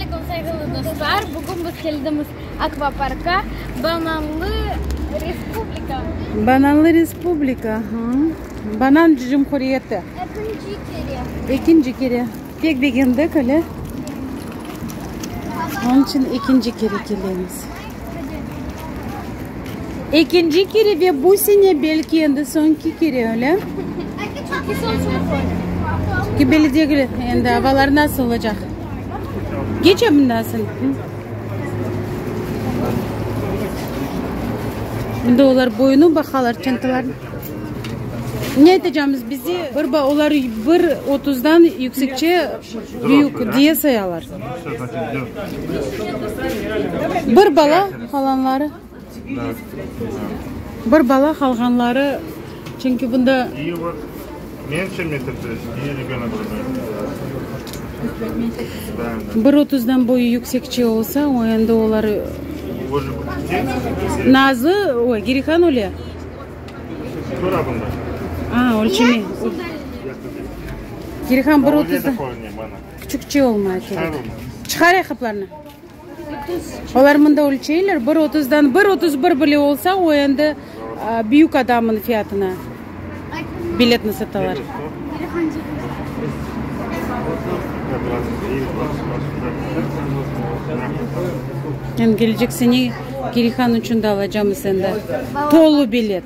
aleyküm, sayğılı dostlar! Bugün biz keldimiz akvaparkka, Bananlı Respublika. Bananlı Respublika, hı. Banan Cumhuriyeti. Ekinci kere. Ekinci kere. Pek begendik, öyle? Onıñ içün ekinci kere kelemiz. Ekinci kere ve bu sene belki endi soñki kere, öyle? Çünki belli degil, endi avalar nasıl olacaq. Keçe mında sen. Mında olar boyunı baqalar, çantalarnı. Ne aytacağımız, bizi bir olar bir otuzdan yüksekçe büyük diye sayalar. Bir bala qalanları. Bir bala qalğanları, çünki bunda. Bir otuzdan boyu yüksekçe olsa, o endi olar. Nazlı, oy, Girihan öyle. A, ölçeme. Girihan bir otuzdan küçükçe olmaya kerek. Çıqar ayaqqaplarnı. Olar mında ölçeyler, bir otuzdan, bir 31 bile olsa, o endi büyük adamnıñ fiyatına biletni satalar. Endi kelecek sene Kirihan içün de alacamız endi tolu bilet.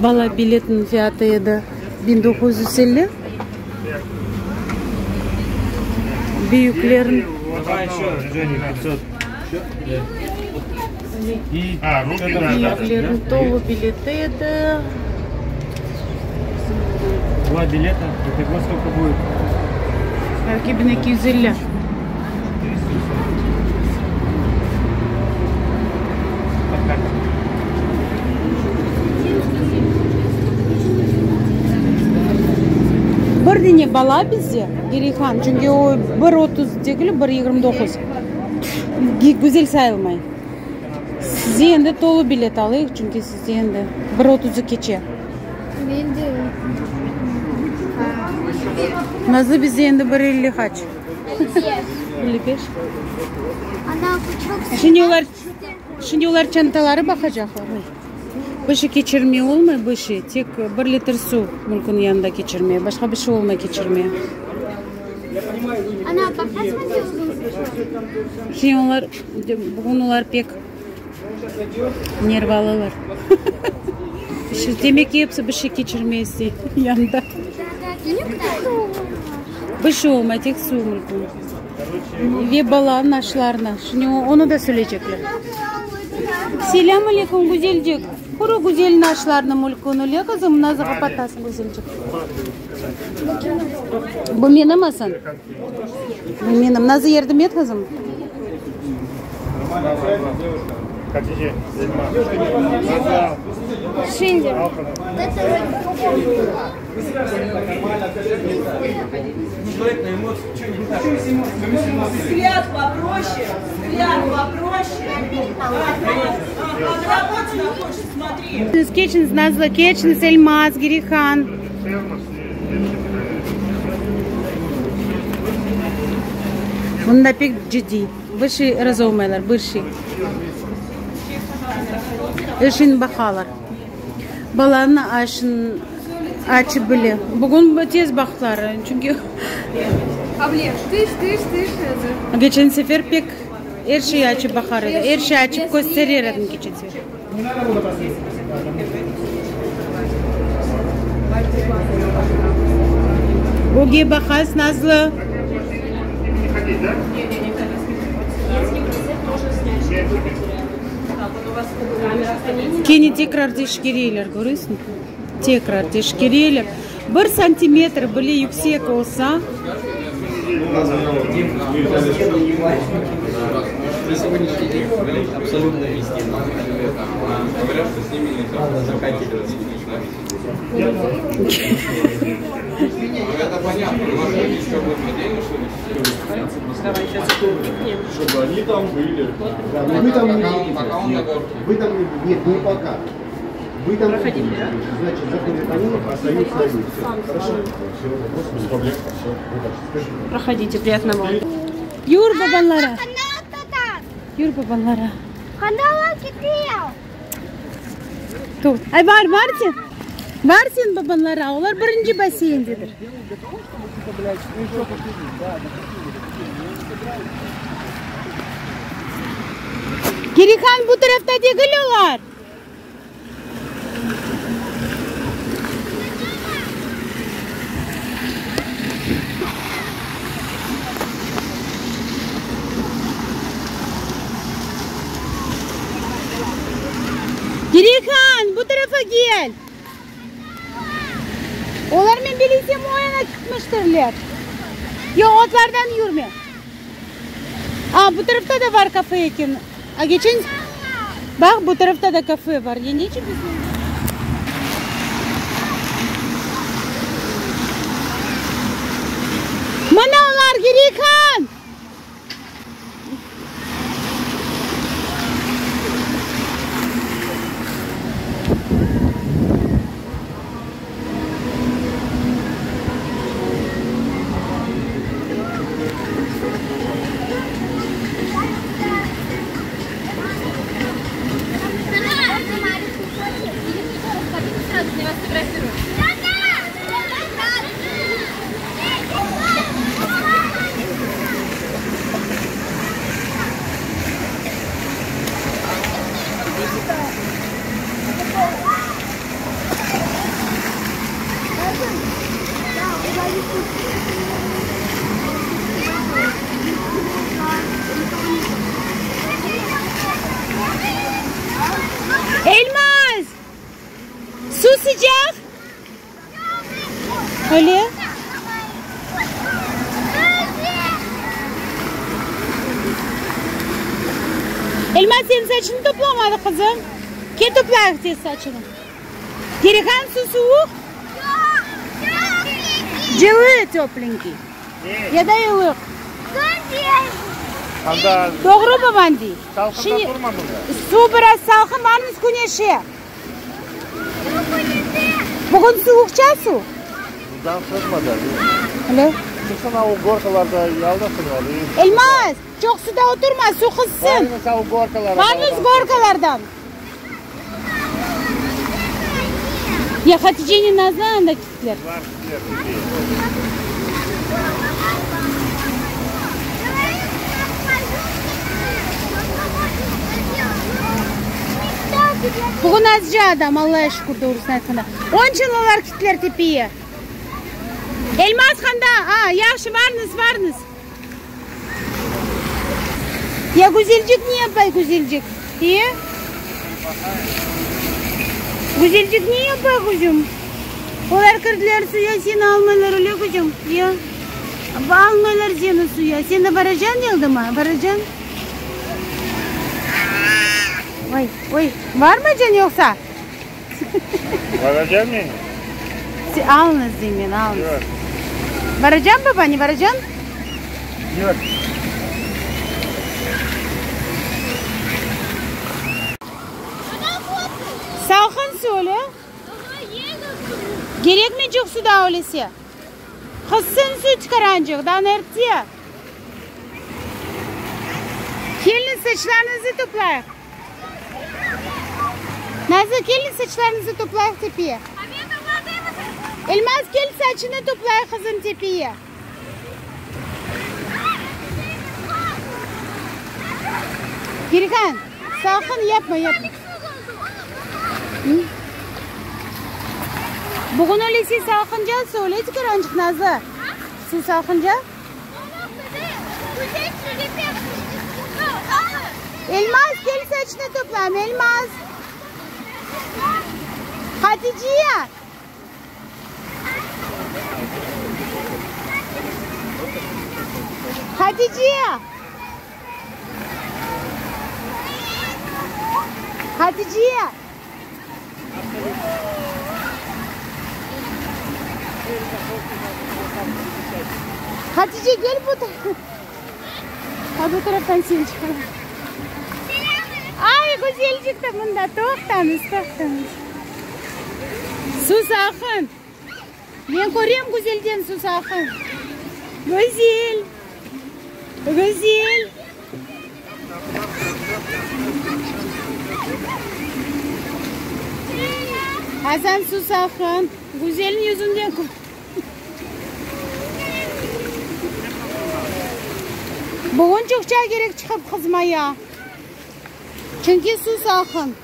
Bala biletniñ fiyatı edi 1950. Büyüklerniñ. Büyüklerniñ tolu bileti edi. Belki 1250. Bir dene bala bizde, Gereyhan, çünki o bir 30 degil, bir 29. Güzel sayılmay. Size endi tolu bilet alayıq, çünki sizde endi bir otuzı keçe. Nazlı bizde endi bir 50 qaç? 55. Şimdi olar, şimdi olar çantaları baqacaqlar. Bir şey keçirmey olmay, bir şey. Tek bir litr suv mümkün yanında keçirmeye. Başqa bir şey olmay keçirmeye. Şimdi olar, bugün olar pek nervalılar. Demek ki, episi bir şey keçirmey istey yanında. Bir şey olmay, tek suv mümkün. Ve balanıñ aşlarını. Şimdi onı da söyleycekler. Selâm aleyküm, güzelcik. Quru güzelniñ aşlarını mülkün öyle, qızım, nazığa patasıñ, güzelcik. Bu menim, Asan. Bu menim. Nazı, yardım et, qızım. Şimdi. Keçiñiz, Nazlı, keçiñiz, Elmaz, Girihan. Bunda pek ciddiy. Bir şey razı olmaylar, bir şey. Er şeyni baqalar. Balanı aşın açıp bile. Bugün tez baqtılar, çünki keçen sefer pek er şey açıp baqar edi, er şey açıp kösterir edim keçen sefer. Öge baqas, Nazlı. Kene tekrar teşkereyler, köresiñ? Tekrar teşkereyler. Bir santimetr bile yüksek olsa. Prohodite, priyatnogo. Yur babanlara. Yur babanlara. Ay, bar, bar sen. Bar sen babanlara. Olar birinci basseyndedir. Kirihan, bu tarafta degil olar. Kirihan, bu tarafa kel. Olar, men bilsem, o yana ketmiştirler. Yoq, otlardan yürme. A, bu tarafta da bar kafe eken. A keçen... Baq, bu tarafta da kafe bar. Ya ne içün biz Mına olar, Gireyhan! Elmaz! Su sıcaq? Öyle? Elmaz, sen saçını toplamadı, qızım. Kel toplayıq tez saçını. Kerihan, su suvuq? Cıllı, teplenkiy. Ya da ılıq. Doğru baban dey. Şimdi su biraz salqın, barıñız küneşe. Bugün suvuqça suv. Öyle. Elmaz, çoq suda oturma, su qızsın. Barıñız gorkalardan. Ya Haticenen Nazlı anda kettiler. Bugün azca adam, Allağa şükür, doğrusını aytqanda. Onıñ içün olar kettiler tepeye. Elmaz qanda? A, yahşı, barıñız, barıñız. Ya Güzelcik ne yapay, Güzelcik? E? Güzelcik ne yapay, quzum? Olar kirdiler suya, seni almaylar, öyle, quzum? Ya? Almaylar seni suya. Sen de baracañ eldimi? Baracañ? Oy, oy, barmaycañ yoqsa? Baracañ meni? Alıñız deyim men, alıñız. Yoq. Baracañ, baba, ne baracañ? Yoq. Salqın su, öyle? Kerekmi çoq suda öylese? Qızsın su çıqarancıq, daa erte. Keliñ, saçlarıñızı toplayıq. Nazlı, keliñ, saçlarıñızı toplayıq tepeye. Elmaz, kel, saçını toplayıq, qızım, tepeye. Girhan, saqın yapma, yapma. Bugün öylese salqınca su, öyle tükürançıq, Nazlı? Su salqınca? Elmaz, kel saçını toplayım, Elmaz. Hatice! Hatice! Hatice! Hatice, gel bu tarafa. Ha, bu taraftan seni çıqarayım. Ay, güzelcik de mında. Toqtañız, toqtañız. Suv salqın. Men körem Güzelden suv salqın. Güzel! Güzel! Asan suv salqın. Güzelniñ yüzünden Bugün çoqça kerek çıqıp qızmaya. Çünki suv salqın.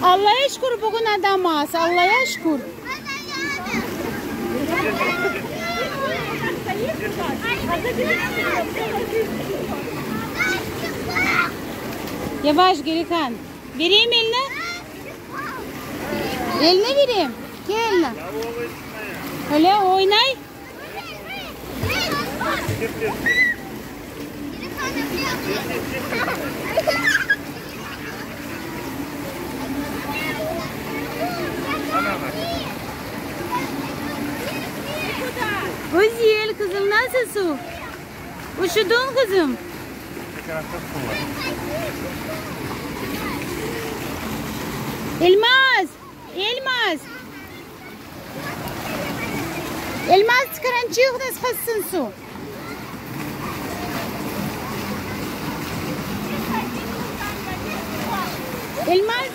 Allaya şükür, bugün adam az, Allaya şükür. Yavaş, Gerihan. Bereyim elni? Elni bereyim? Kel elni. Öyle oynay. Güzel, qızım, nasıl suv? Üşüdüñ, qızım? Elmaz! Elmaz! Elmaz, tikarançığını qızsın suv. Elmaz!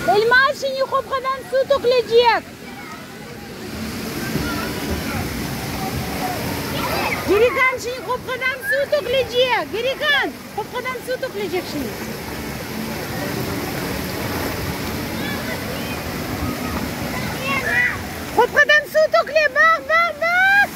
Elmaz, şimdi qopqadan suv tökülecek. Gerikan, şimdi qopqadan suv tökülecek. Gerikan, qopqadan suv tökülecek şimdi. Qopqadan suv töküle, baq, baq, baq!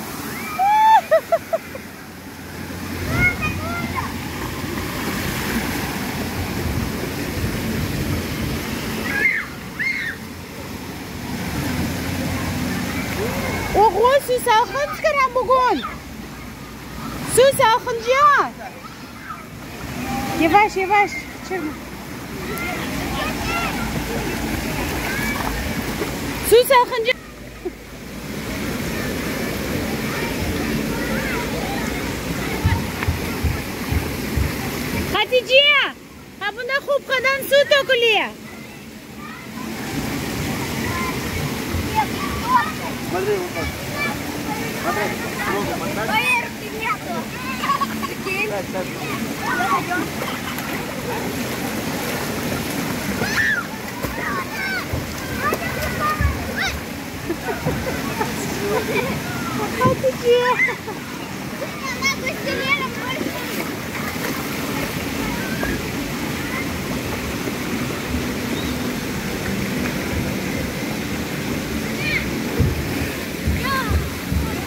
Oğul, suv salqın çıqaram bugün. Suv salqınca. Yavaş, yavaş, çıqma. Suv salqınca. Hatice, ha bunda qopqadan suv töküle. Hatice!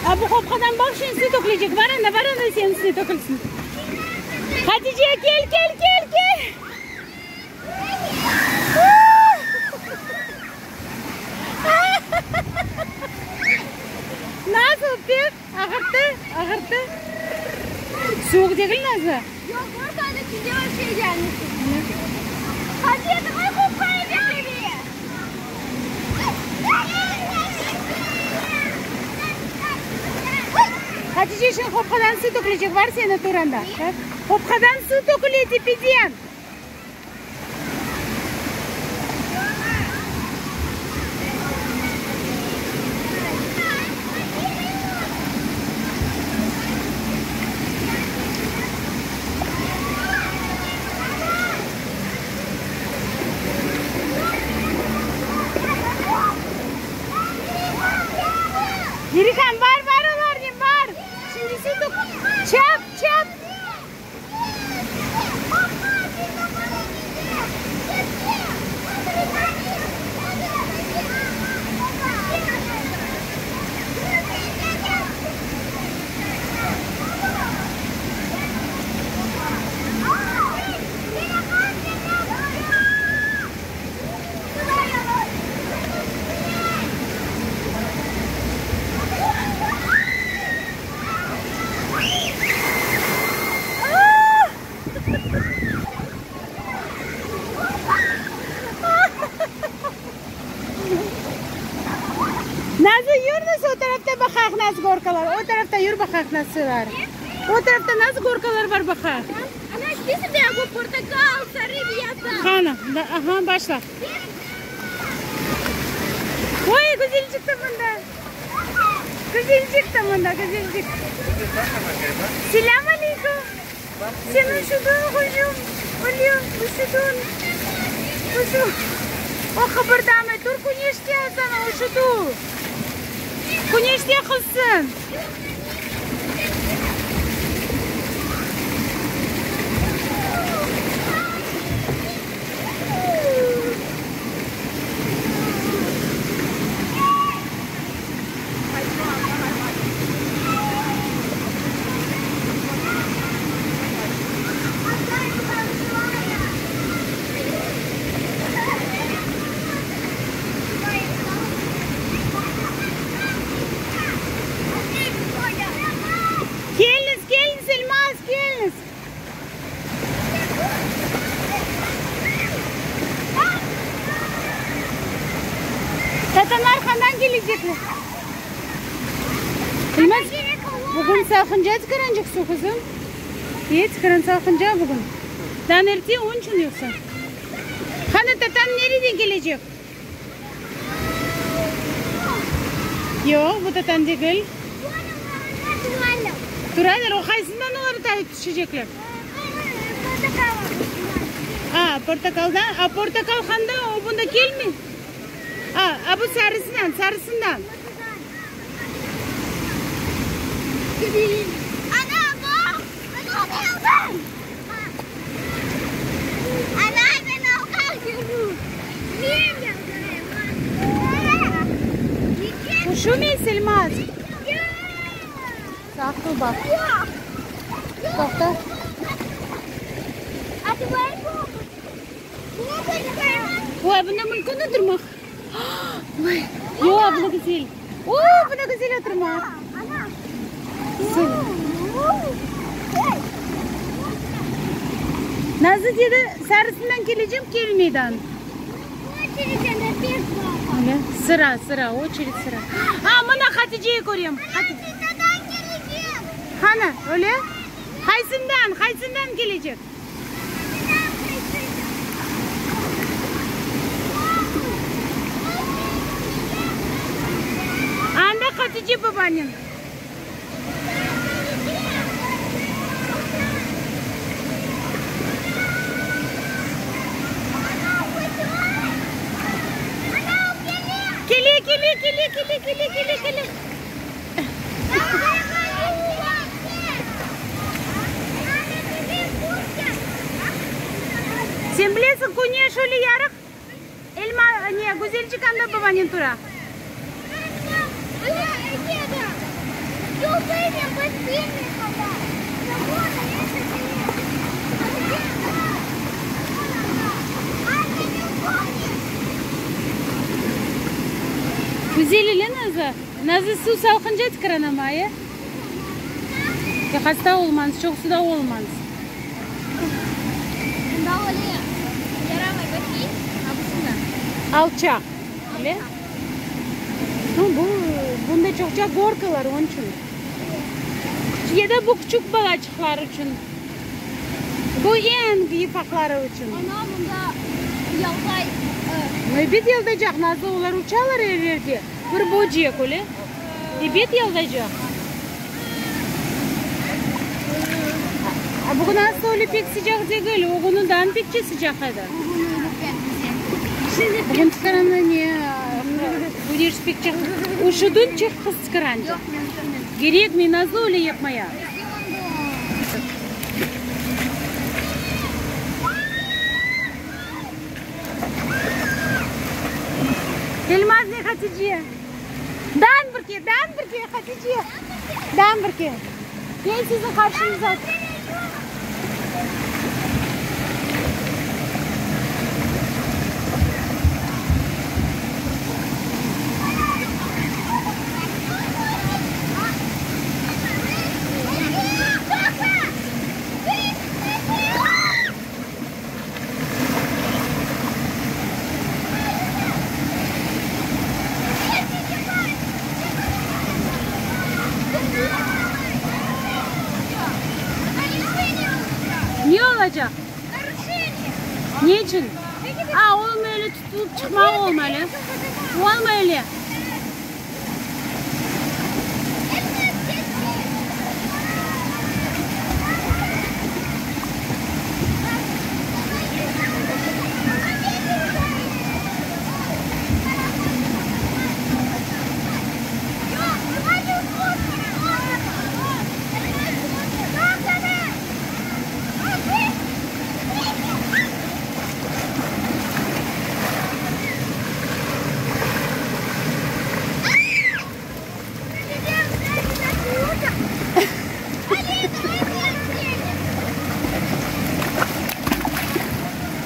A bu qopqadan baq, şimdi suv tökülecek. Bar anda, bar anda, seniñ üstüne tökülsin. Hatice, kel, kel, kel, kel! Nasıl, pek ağırttı, ağırttı? Suvuq degil, Nazlı? Yoq, bir tane tüde bir şey gelmedi. Hatice, davay qopqayı bekleme. Hatice, şimdi qopqadan suv tökülecek, bar seni tur anda. Qopqadan suv töküle tepeden. Yürügen bar, bar olarnen, bar. Şimdisi çap, çap. Nazlı, yür nasıl o tarafta baqaq nasıl gorkalar. O tarafta yür baqaq nasıllar. O tarafta nasıl gorkalar bar baqaq. Qani, aha, başla. Oy, güzelcik de mında. Güzelcik de mında, güzelcik. Selâm aleyküm. Sen üşüdün, quzum. Ölüm, üşüdün. Üşü. O qıbırdamay. Tur, küneşte sana, üşüdü. Küneşte qızsın. Keliñiz, keliñiz, Elmaz, keliñiz. Tatamlar qandan kelecekler? Elmaz, bugün salqınca tikaranacaq suv, qızım. E, tikaran salqınca bugün. Daa erte, onıñ içün yoqsa. Qani, tatan nereden kelecek? Yoq, bu tatan degil. Turalar, o qaysından olar tayıp tüşecekler? A, portakaldan. A, portakal qanda? O bunda kelmey? A, a bu sarısından, sarısından. Üşüme, Selmaz. Sağ ol, baq. Toqta. Oy, bunda mümkün oturmaq. Oy, yoq, bunda güzel. O, bunda güzel oturmaq. Nazlı dedi, sarısından kelecem, kelmeydan. Sıra, sıra, oçerit sıra. A, mına Haticeyi körem. Qani, öyle? Qaysından, qaysından kelecek? Anda. Baq Hatice babanen. Kele, kele, kele, kele, kele, kele, kele. Sen bilesiñ, küneş öyle yarıq. Elma, ne, Güzelçik anda babanen tura. Güzel ile Nazlı? Nazlı suv salqınca tikiran amma, e? Hasta olmañız, çoq suda olmañız. Alçaq, öyle? Bu, bunda çoqça gorkalar, onıñ içün. Ya da bu küçük balaçıqlar içün. Bu eñ yufaqları içün. Ana, bunda yalday. Ebet yaldaycaq, Nazlı, olar uçalar er yerde. Bir böcek, öyle? Ebet yaldaycaq. A bugün aslı öyle pek sıcaq degil, o künü daa pekçe sıcaq edi. Bugün çıqaranı ne, güneş pek çıq, üşüdün çıq qız çıqaranca. Kerekmey, Nazlı, öyle yapmaya. Elmaz ne Hatice? Dan bir ke, dan bir ke, Hatice. Dan bir ke. Men siziñ qarşıñızda. Ne olacaq? Ne içün? A, olmay öyle tutulıp çıqma, olmay öyle. Olmay öyle.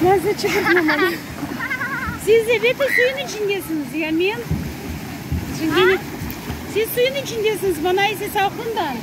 Nazlı çıbırtmamalı. Siz ebet suyun içindesiñiz, ya men? Şimdi siz suyun içindesiñiz, bana ise salqından.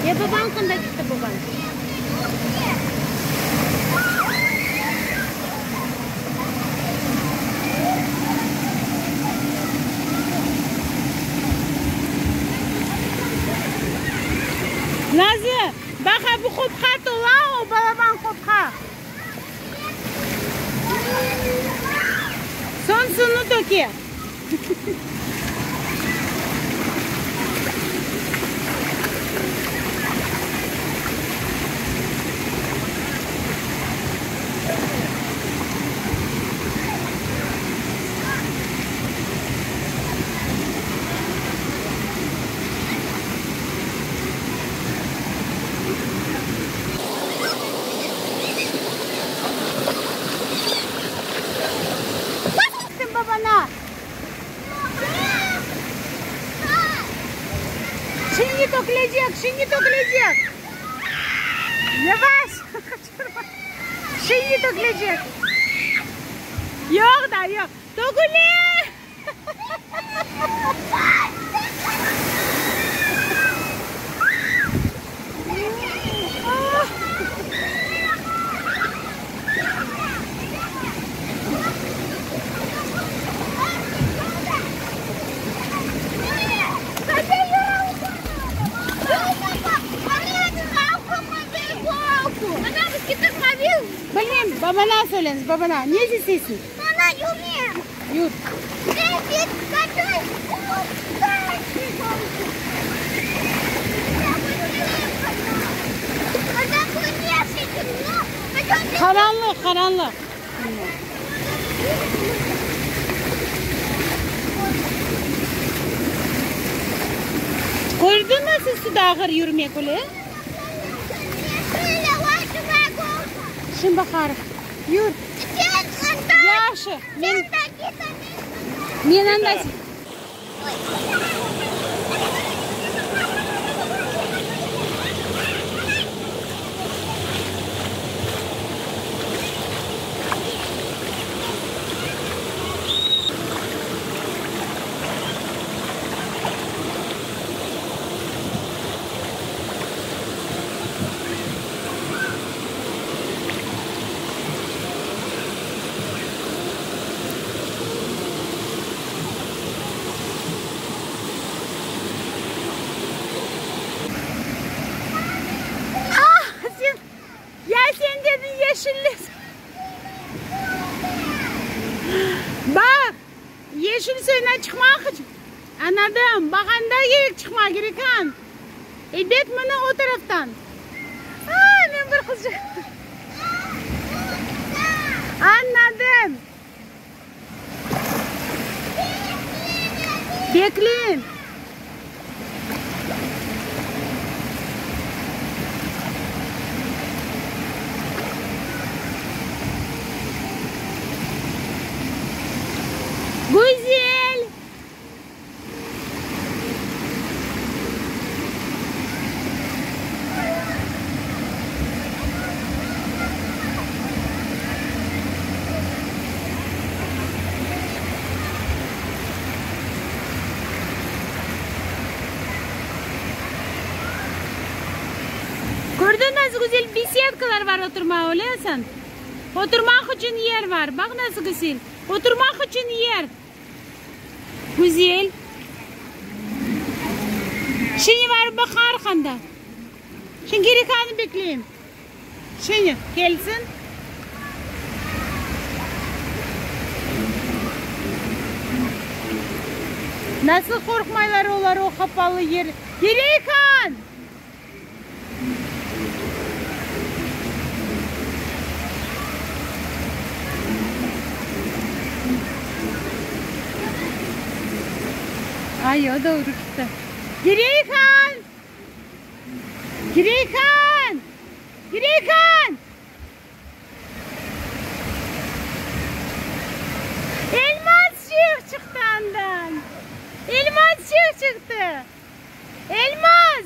Ya babañ qanda ketti, babañ? Nazlı, baq, a bu qopqa tola, o balaban qopqa. Soñ suvnı töke. Babana. Şimdi tökülecek, şimdi tökülecek. Yavaş. Şimdi tökülecek. Yoq da, yoq. Töküle! Babana söyleñiz, babana. Ne isteysiñ? Bana yürüyem. Yür. Qaranlıq, qaranlıq. Kördiñ nasıl suda ağır yürmek, öyle? Şimdi baqarıq. Yür. Yahşı. Men, men anda... Ah, sen, ya sen dedin yeşilli. Baq, yeşil suyuna çıqmaq içün. Añladım, baq anda kerek çıqmaq kerek, an. Ebet, mına o taraftan. Ah, men bir qızçıq. Añladım. Bekleyin. Güzel! Kördiñ nasıl güzel besedkalar bar oturmağa, öyle Asan? Oturmaq içün yer bar, baq nasıl güzel. Oturmaq içün yer. Güzel. Şimdi barıp baqarıq anda. Şimdi Gerikanı bekleyim. Şimdi kelsin. Nasıl qorqmaylar olar o qapalı yer. Gerikan! Ay, o da ürkti. Gireyhan! Gireyhan! Gireyhan! Elmaz şeyh çıqtı andan. Elmaz şeyh çıqtı. Elmaz!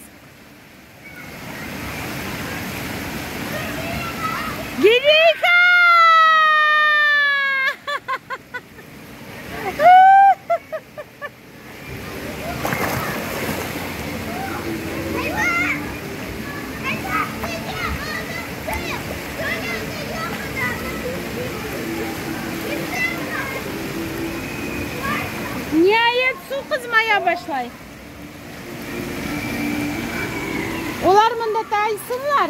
Gireyhan! Niayet suv qızmaya başlay. Olar mında taysınlar.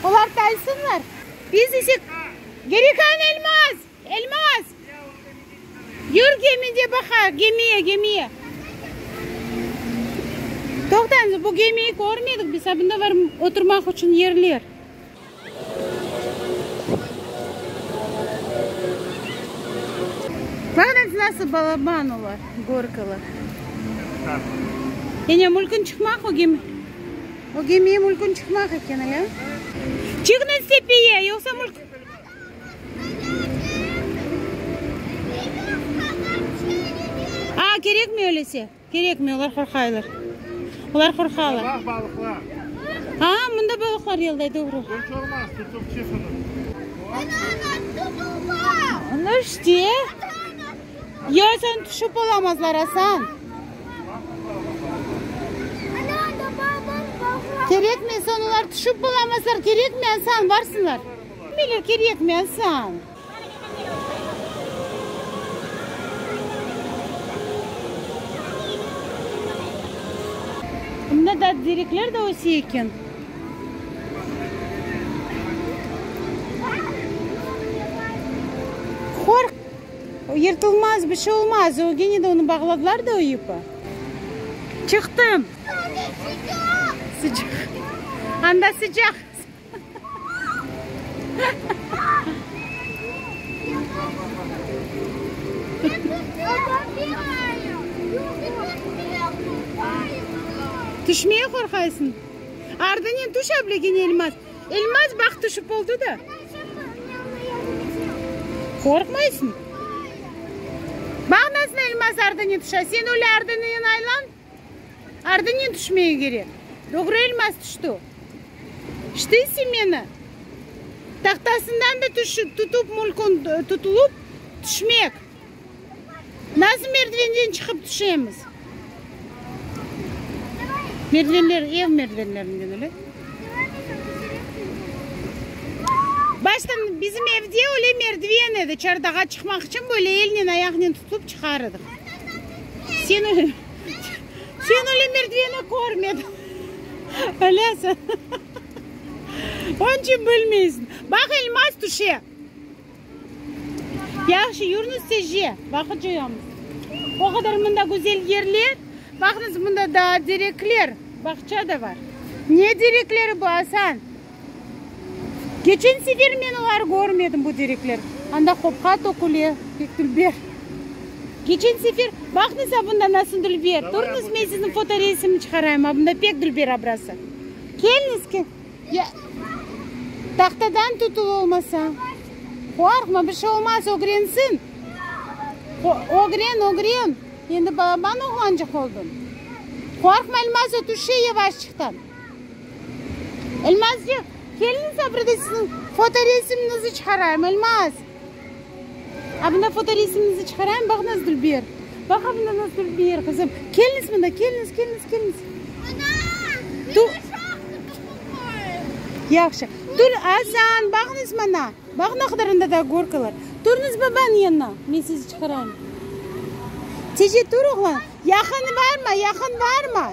Olar taysınlar. Biz ise Gerikan Elmaz! Elmaz! Yür gemide baqa, gemiye, gemiye. Toqtañız, bu gemiyi körmedik biz, a bunda var oturmaq içün yerler. Baqıñız, nasıl balaban olar, gorkalar. Ene, mülkün çıqmaq o gemi. O gemiye mülkün çıqmaq eken, ale? Çıqıñız tepeye, yoqsa mülk... A, kerekmi öylese? Kerekmi, olar qorqaylar. Olar qorqalar. Baq balıqlar. A, mında balıqlar yalday, doğru. Hiç olmaz, tutup çıqıñız. Nu işte. Yoq, sen tüşüp olamazlar, Asan. Kerekmi, soñ olar tüşüp olamazlar, kerekmi, Asan, barsınlar. Bilir, kerekmi, Asan. Mında da terekler de öse eken. Qorq, yırtılmaz, bir şey olmaz. O gene de onı bağladılar da o yipi. Çıqtım. Sıcaq. Anda sıcaq. Tüşmeye qorqaysıñ. Ardınen tüş ablegen Elmaz. Elmaz, baq, tüşip oldı da. Qorqmaysıñ? Baq, nasıl Elmaz ardınen tüşe. Sen öyle ardınen aylan. Ardınen tüşmege kerek. Doğru Elmaz tüşti. İşteysiñ meni. Tahtasından da tüşip, tutup, mülkün tutulıp, tüşmek. Nasıl merdivenden çıqıp tüşemiz? Merdivenler, ev merdivenlerinden öyle. Baştan bizim evde öyle merdiven edi, çardağa çıqmaq içün böyle elnen, ayaqnen tutup çıqar edik. Sen öyle, sen öyle merdiveni körmediñ. Öylesiñ. Onıñ içün bilmeysiñ. Baq, Elmaz tüşe. Yahşı, yürüñiz tezce, vaqıt coyamız. O qadar mında güzel yerler. Baqıñız, mında daa terekler, bağça da bar. Ne terekleri bu, Asan? Keçen sefer men olar körmedim, bu terekler. Anda qopqa töküle, pek dülber. Keçen sefer, baqıñız, a bunda nasıl dülber. Turıñız, men siziñ fotoresimni çıqarayım, a bunda pek dülber abrası. Keliñiz, ke. Ya, tahtadan tutul olmasa. Qorqma, bir şey olmaz, ögrensin. Ögren, ögren. Endi balaban oğlancıq oldıñ. Qorqma, Elmaz, o tüşe yavaşçıqtan. Elmazcıq, keliñiz, a burada siziñ fotoresimniñizi çıqarayım, Elmaz. A bunda fotoresimniñizi çıqarayım, baq nasıl dülber. Baq, a bunda nasıl dülber, qızım. Keliñiz mında, keliñiz, keliñiz, keliñiz. Ana, Yahşı. Tur, Asan, baqıñız mana. Baq ne qadar anda da gorkalar. Turıñız babanıñ yanına, men sizi çıqarayım. Tece tur, oğlan. Yaqın barma, yaqın barma.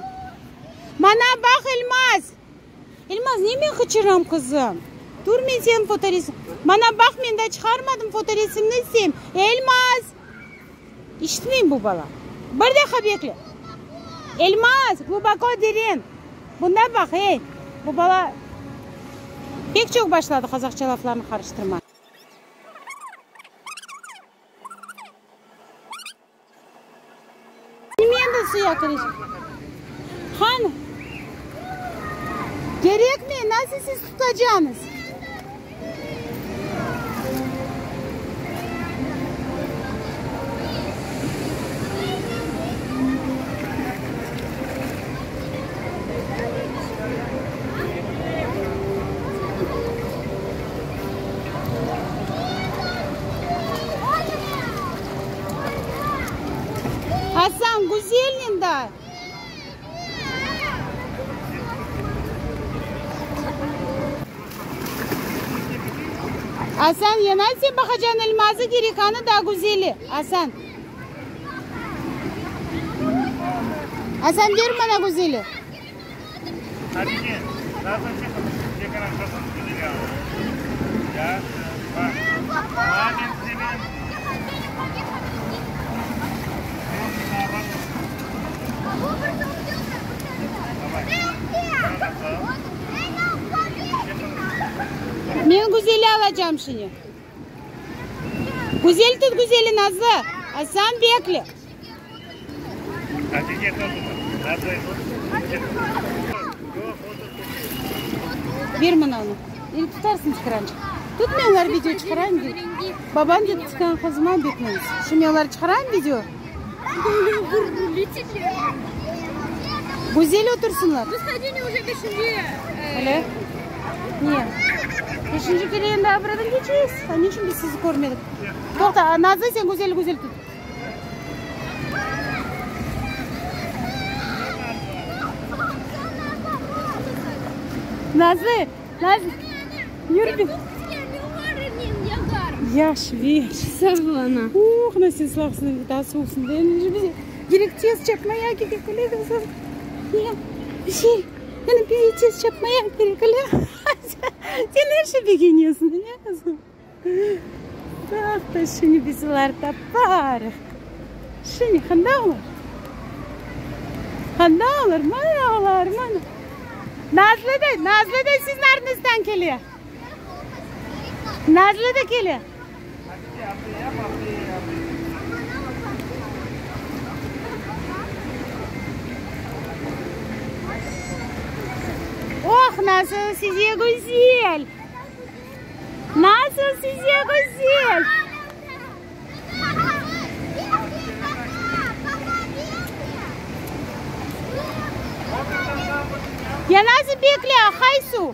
Mana baq, Elmaz. Elmaz, ne men qıçıram, qızım? Tur, men seniñ fotoresim. Mana baq, men daa çıqarmadım fotoresimni isteyim. Elmaz! İşitmey bu bala. Bir daqqa bekle. Elmaz, gluboko, deren. Bunda baq, ey. Bu bala pek çoq başladı qazaqça laflarnı qarıştırma. Nime endi suya kirecek? Qani? Kerekmey, nasıl siz tutacañız? Asan, güzelnen da. Asan, yana sen baqacan Elmazı kerek, anı da güzeli. Asan. Asan, ber mana güzeli. Men güzeli alacam şimdi. Güzel tut güzeli Nazlı. Asan bekle. Ber mına onı. Endi tutarsıñ ekrançıq. Tut men olar video çıqarayım dey. Baban dep tutqan qızıma bekleñiz. Şimdi men olar çıqarayım video. Güzel otursınlar. Öyle? Ne? Beşinci kere endi abradan keçeyiz. A ne içün biz sizi körmedik? Toqta, Nazlı sen güzel güzel tut. Nazlı, Nazlı, yürü bir. Yahşı, ver. Sağ ol, ana. Uh, nasıl sağsın, daa soğuqsın. Kerek tez çapmaya kerek, öyle qızım. Ne? Bir şey. Yani bir tez çapmaya kerek, öyle. Sen er şey begenesiñ, ne qızım? Toqta, şimdi biz olarnı taparıq. Şimdi qanda olar? Qanda olar? Mana olar, mana. Nazlı da, Nazlı da siziñ artıñızdan kele. Nazlı da kele. Oh, nasıl size güzel! Nasıl size güzel! Ya nasıl bekle, aqay suv?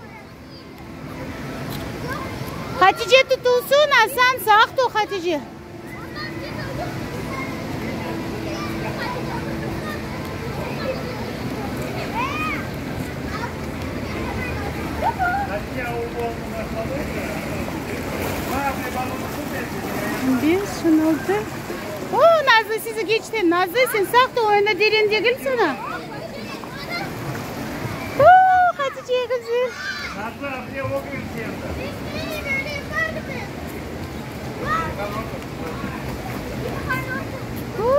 Hatice tutulsun, Asan sağ tur, Hatice. Beş, on altı. O, Nazlı sizi keçti. Nazlı, sen sağ tur, o endi derin degil sana. O, Hatice güzel. O,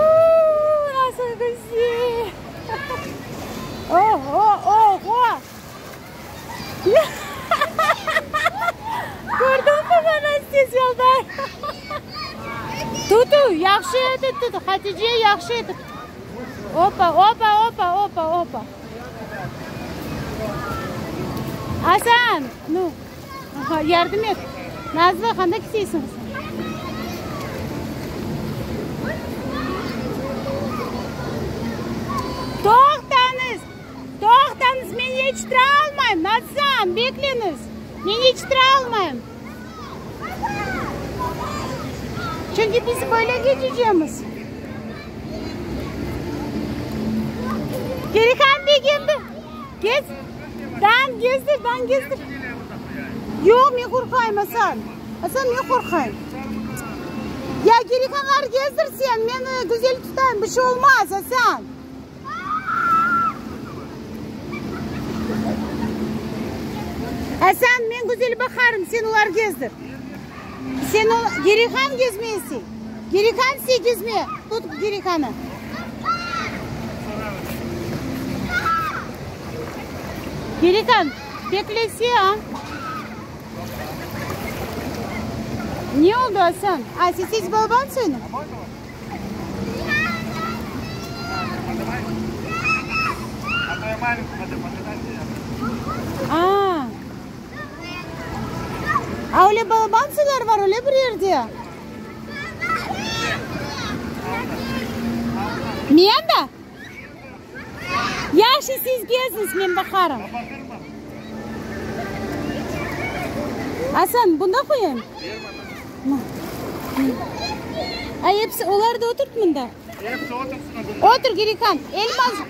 nasıl güzel. O, o, o, o. Kördiñmi mana siz yolda? Tutu, yahşı etip tut, Hatice, yahşı etip. Opa, opa, opa, opa, opa. Asan, nu, aha, yardım et. Nazlı, qanda ketesiñ? Toqtañız, toqtañız, men yetiştire almayım. Asan, bekleñiz, men yetiştire almayım. Çünki biz böyle keçecemiz. Gerihan begendi. Gez. Dan gezdir, dan gezdir. Yoq, men qorqayım, Asan. Asan, men qorqayım. Ya Gerihanlar gezdir sen, men güzel tutayım, bir şey olmaz, Asan. Asan, men güzel baqarım, sen olar gezdir. Sen o, Gerihan gezmesi. Gerihan sen gezme. Tut Gerihanı. Gerihan, beklese, a? Ne oldu Asan? A, sen sez balaban seni? A, a öyle balaban suylar var öyle bir yerde? Men de? Yahşı siz geziñiz, men baqarım. Asan, bunda qoyayım? Ay, episi, olar da oturt mında. Episi otursun bunda. Otur, Gerikan. Elmaz.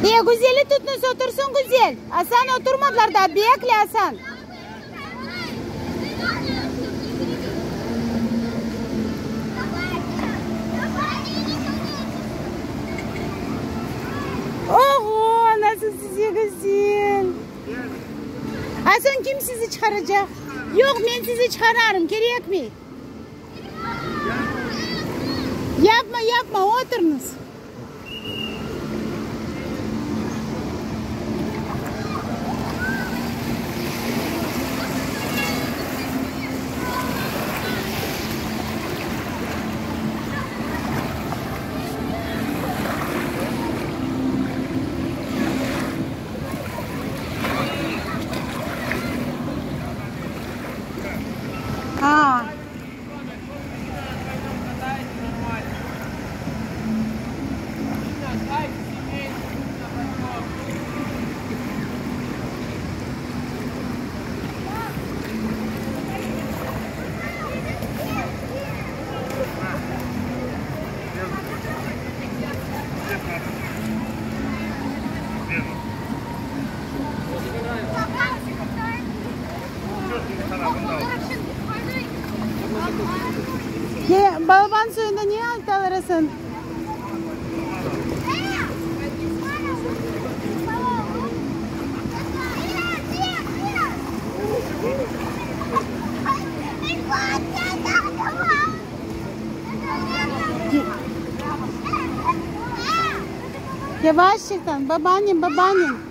E, Güzeli tutnız, otursun Güzel. Asan, oturmadılar da, bekle, Asan. Oğo, nasıl size güzel. A soñ kim sizi çıqaracaq? Yoq, men sizi çıqararım, kerekmey. Yapma, yapma, oturıñız. A. Ne, balaban suyunda ne aytalar Asan? Yavaşçıqtan, babanen, babanen.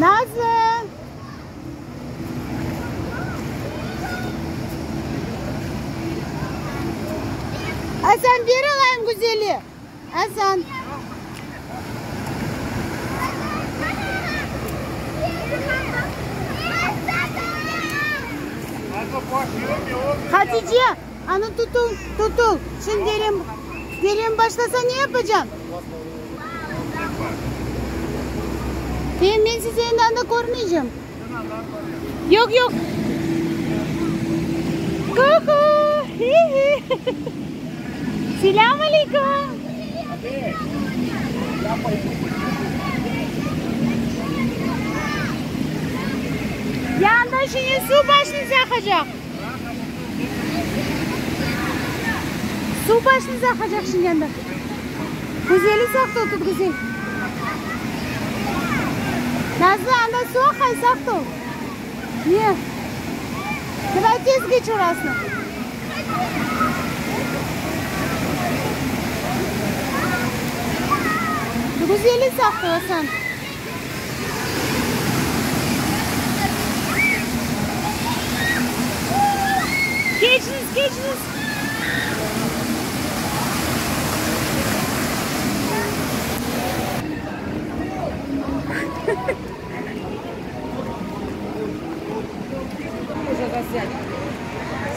Nazlı! Asan, ber alayım, güzeli! Asan! Hatice, anı tutul, tutul. Şimdi derin, derin başlasa ne yapacaksın? E, men sizi endi anda körmeycem. Yoq, yoq. Kuku! Selâm aleyküm! Yanında şimdi suv başıñıza aqacaq. Suv başıñıza aqacaq şimdi anda. Güzeli saqta otur, güzel. Nazlı, anda suv aqay, saqta ol. Ne? Davay tez geç orasını. Güzeli saqta, Asan. Keçiñiz, keçiñiz.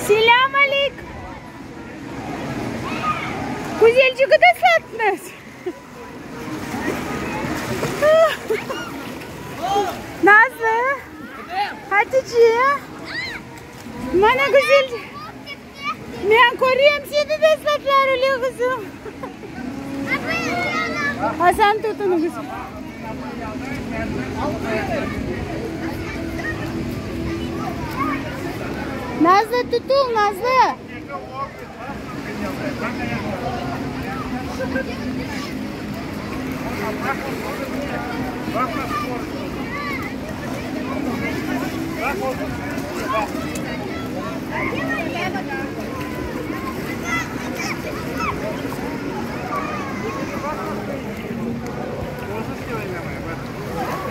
Selâm aleyk! Güzelcigi de sattınız. Nazlı, Hatice, mana güzel. Men körem seni de ıslatlar öyle qızım. Asan tut onı qızım. Nazlı tutul, Nazlı.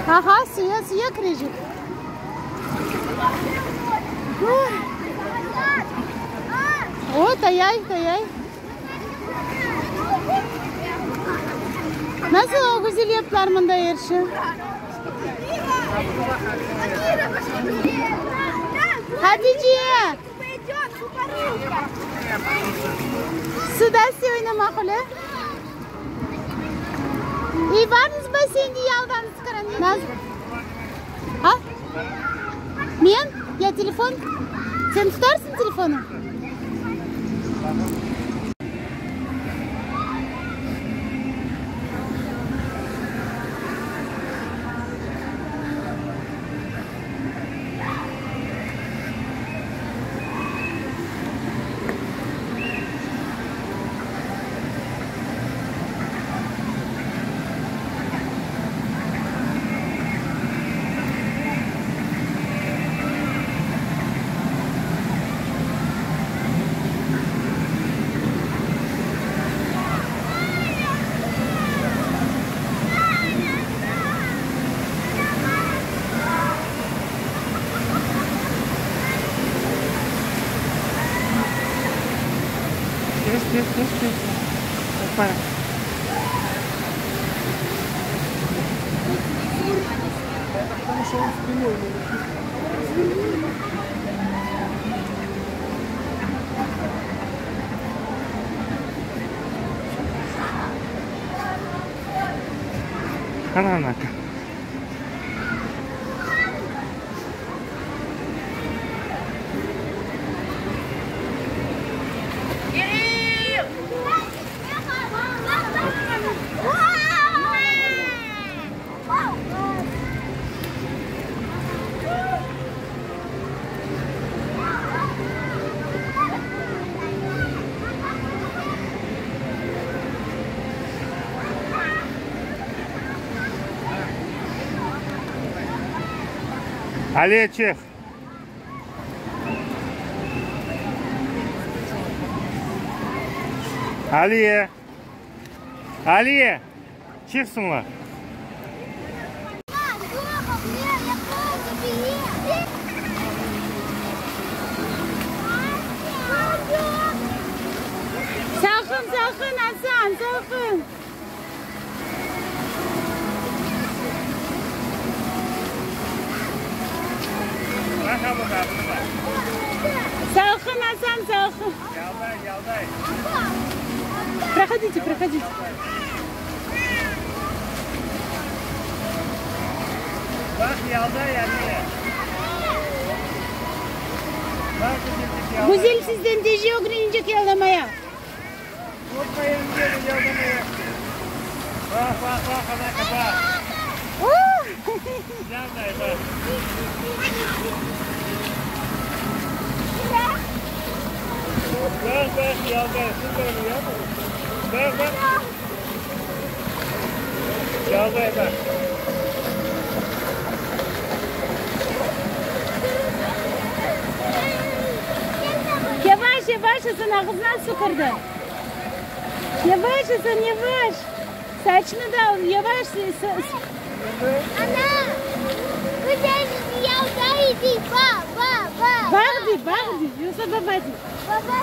Aha, suya, suya kirecek. O, tayay, tayay. Nasıl o güzel yaptılar mında er şey. Hatice! Suda oynamaq öyle. İy, barıñız basseynge yaldanız Naz. A? Men? Ya telefon? Sen tutarsıñ telefonı? Tez, tez, tez, tez. Para. Qara anaka. Aliye, çık. Aliye. Aliye, çıqsınlar. Salqın, salqın, Asan, salqın. Salqın, Asan, salqın. Prohodite, prohodite. Güzel sizden tece ögrenecek yaldamaya. Yavaş, yavaş, Asan, ağızına su kirdi. Yavaş, Asan, yavaş. Saçını da al, yavaş. Ana, güzel yalday ba, ba, ba. Bağ dey, bağ dey, yoqsa baba dey. Baba.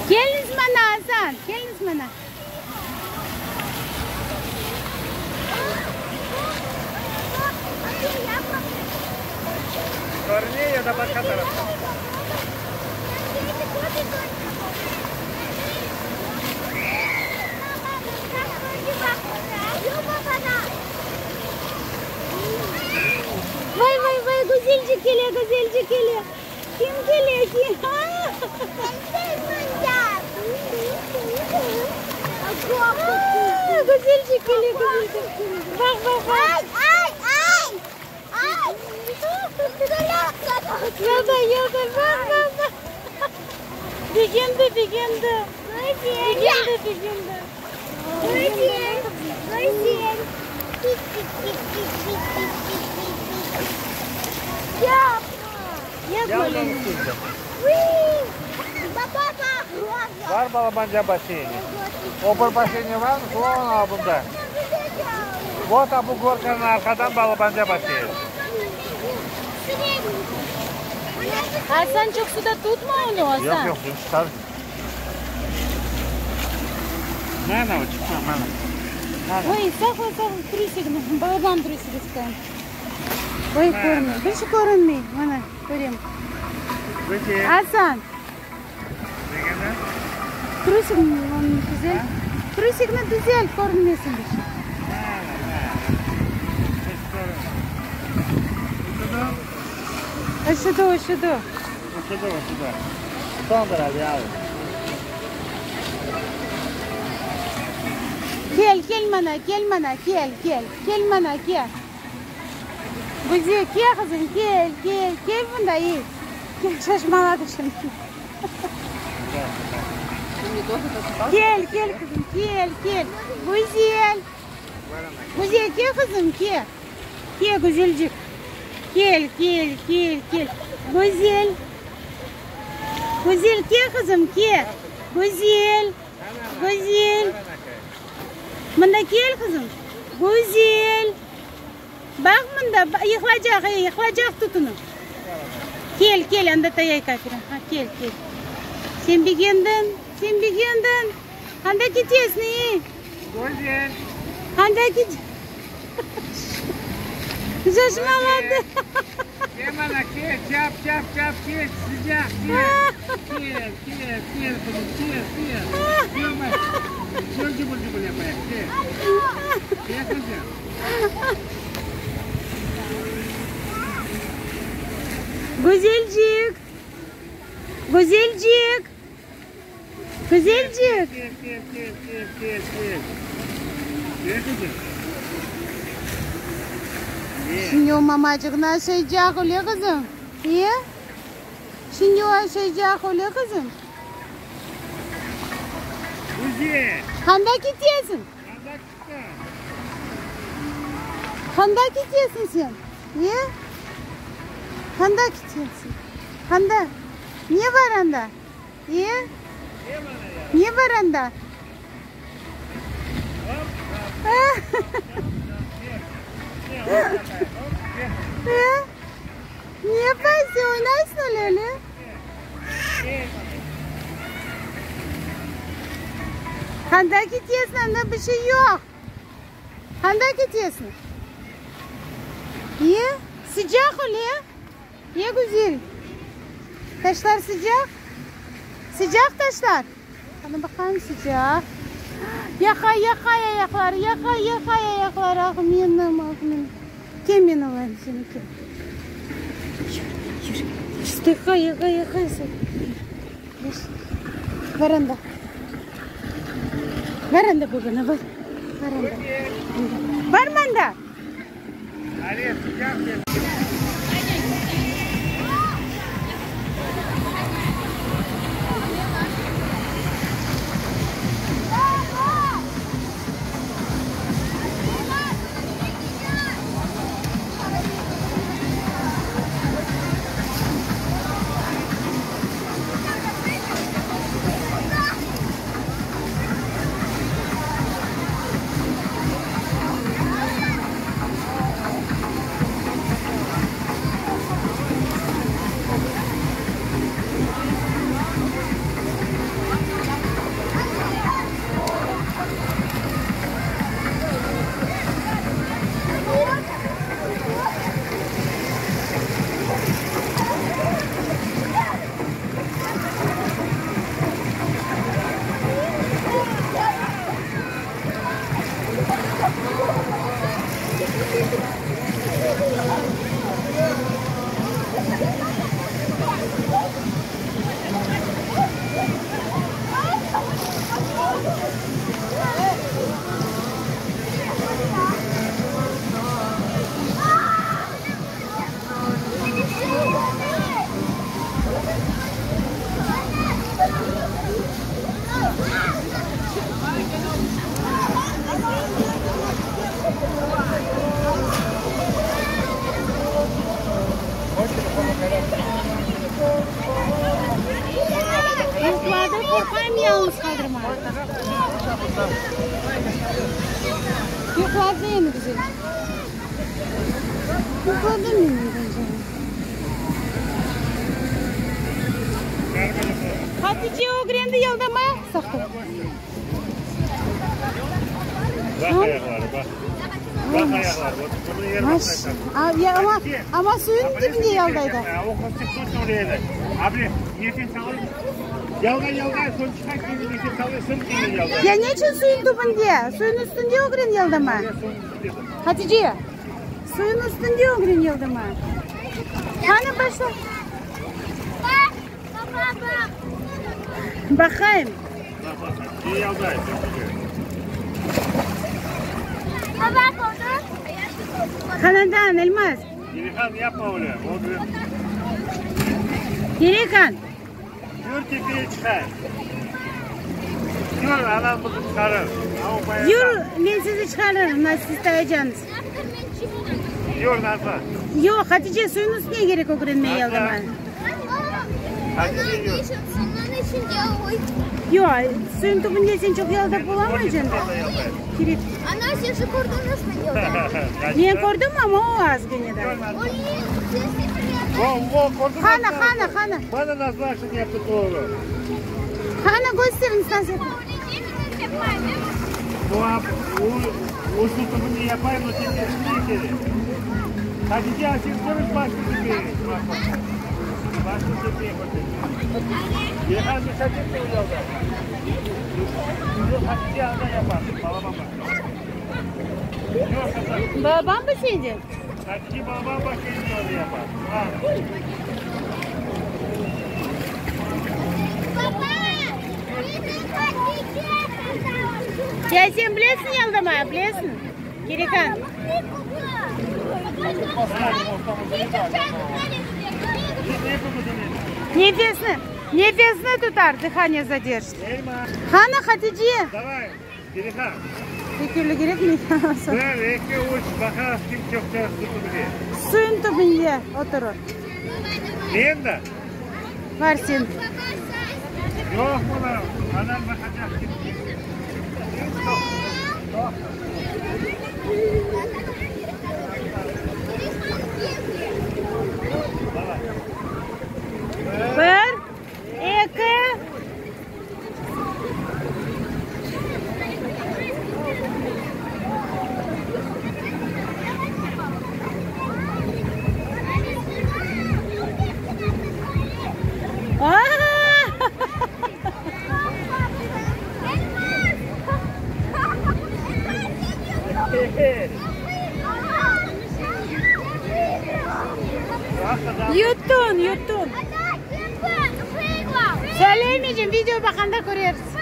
Keliñiz mana, Asan, keliñiz mana. Körüne ya da başqa tarafta? Vay, vay, vay, güzelcik kele, güzelcik kele. Kim kele, kim? Güzelcik kele, güzelcik. Baq, baq, baq. Ay, ay, ay! Ay! Yalday, yalday, baq, baq, baq. Begendi, begendi. Begendi, begendi. Güzel, güzel. Yapma. Yapma. Baba, Var balabanca basseyni. O bir basseyni var, soñ bunda. Vot bu gorkanıñ arqadan balabanca basseyni. Asan çoq suda tutma onı, Asan. Yoq, yoq, çıqar. Mana o çıqma, mana. Oy, saqla, saqla, trusigini, balaban trusigi çıqar. Oy, körünmey, bir şey körünmey, mana, körem. Asan. Trusigini onı tüzel. Trusigini tüzel, körünmesin bir şey. Üşüdi, üşüdi. Üşüdi, üşüdi. Soñdır hadi al. Kel, kel mana, kel mana, kel, kel. Kel mana, kel. Güzel, kel qızım, kel, kel, kel mında, ey. Kel, şaşmaladı şimdi. Kel, kel qızım, kel, kel. Güzel. Güzel, kel qızım, kel. Kel, güzelcik. Kel, kel, kel, kel. Güzel. Güzel, kel qızım, kel. Güzel. Güzel. Mında kel qızım. Güzel. Baq mında, yıqılacaq, ey, yıqılacaq tutunıp. Kel, kel, anda tayay kafera. Ha, kel, kel. Sen begendiñ, sen begendiñ. Anda ketesiñ, ey. Güzel. Anda ket. Şaşmaladı. Kel mana, kel, çap, çap, çap, kel, sıcaq, kel. Kel, kel, kel, qızım, kel, kel. Kel, baq. Kel, cıbır-cıbır yapayıq, kel. Kel, qızım. Güzelcik! Güzelcik! Güzelcik! Kel, kel, kel, kel, kel, kel. Kel, qızım. Şimdi o mamacıqnı aşaycaq, öyle qızım? E? Şimdi o aşaycaq, öyle qızım? Güzel! Qanda ketesiñ? Qanda çıqtıñ? Qanda ketesiñ sen? E? Qanda ketesiñ? Qanda? Ne bar anda? E? Ne bar anda? E? Ne yapaysıñ, oynaysıñ öyle, öyle? Qanda ketesiñ, anda bir şey yoq. Qanda ketesiñ? E, sıcaq öyle? E, güzel. Taşlar sıcaq? Sıcaq taşlar? Qana baqayım, sıcaq. Yaqay, yaqay ayaqları, yaqay, yaqay ayaqları. Ah, menim, ah, menim. Kel, men alayım seni, kel. Yür, yür. Yaqay, yaqay, yaqay sen. Yür. Bar anda. Bar anda babana, bar. Bar anda. Barma anda. Yuqladı, qorqayım yalıñız qaldırmağa. Yuqladı endi güzel. Yuqladı menim canım. Hatice ögrendi yaldamaya. Saqla. Baq ayaqları, baq. Baq ayaqları. Bunı yer Ya, ama, ama suyun tübünde yaldaydı. O qızçıq точно öyle edi. Abi, nefes alıp, yalğa yalğa, soñ çıqa keldi, nefes alıp, soñ keldi yalğa. Ya ne içün suyun tübünde? Suyun üstünde ögren yaldama. Hatice, suyun üstünde ögren yaldama. Qani başla. Baq, baba, baq. Baqayım. Baq, baq, Hatice yalday. Baba, kördiñ? Qanadan, Elmaz. Delihan yapma öyle. O bir Delihan. Yür tepeye çıqayıq. Yür, anam bizni çıqarır. Yür, men sizi çıqarırım, siz tayacañız. Yür, Nazlı. Yoq, Hatice, suyun üstüne kerek ögrenmeye yaldama. Hatice, yür. Yoq, suyun tübünde sen çoq yaldap olamayacañ da. Kerek. Men kördim, amma o az gene de. Qana, qana, qana. Bana Nazlı aşını yaptı doğru. Qana, kösteriñiz nasıl yaptı. Bu, o, o su tübünde yapayım, o tepesine kerek. Hatice, sen konuş başını tepeye. Bak, bak. Başını tepeye köter. Yehan müsaade etme o yolda. Yoq, Hatice anda yapar. Balaban bak. Yoq, Hasan. Balaban mı sende? Hatice balaban başını orada yapar. Ha. Ya sen bilesiñ yaldamağa, bilesiñ, Kerikan. Nefesni, nefesni tutar, dıhaniye zadержит. Qani, Hatice? Davay, Kerikan. Tekirli kerekmey. Bir, eki, üç, baqayıq kim çoqça su tübüne. Suyun tübünde oturır. Men de. Bar sen. Yoq bunı, anam baqacaq kim. Bir, eki. Yuttun, yuttun. Söylemeycem, video baqqanda körersiz.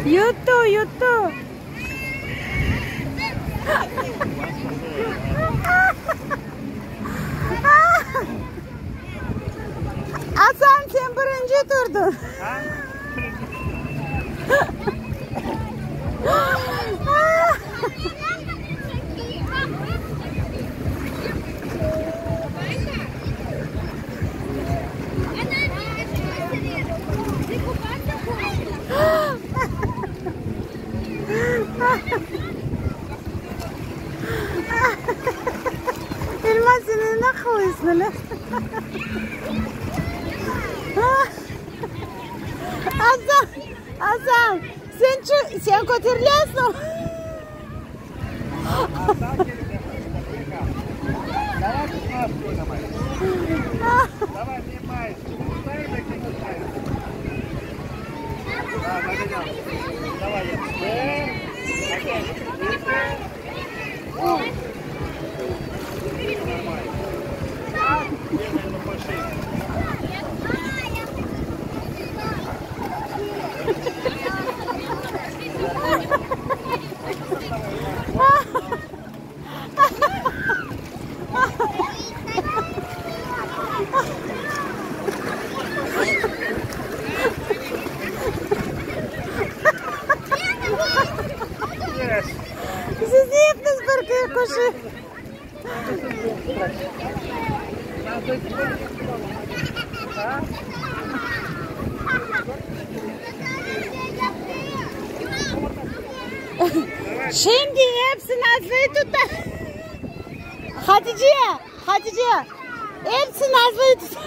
Yuttı, yuttı. Asan, sen birinci turdıñ. Elmaz, sen ne qılıyorsun öyle? Asan, Asan, sen, sen köterilesiñ. Siz ne yaptınız bir köşe? Şimdi episi Nazlıyı tuta. Hatice, Hatice, episi Nazlıyı tuta.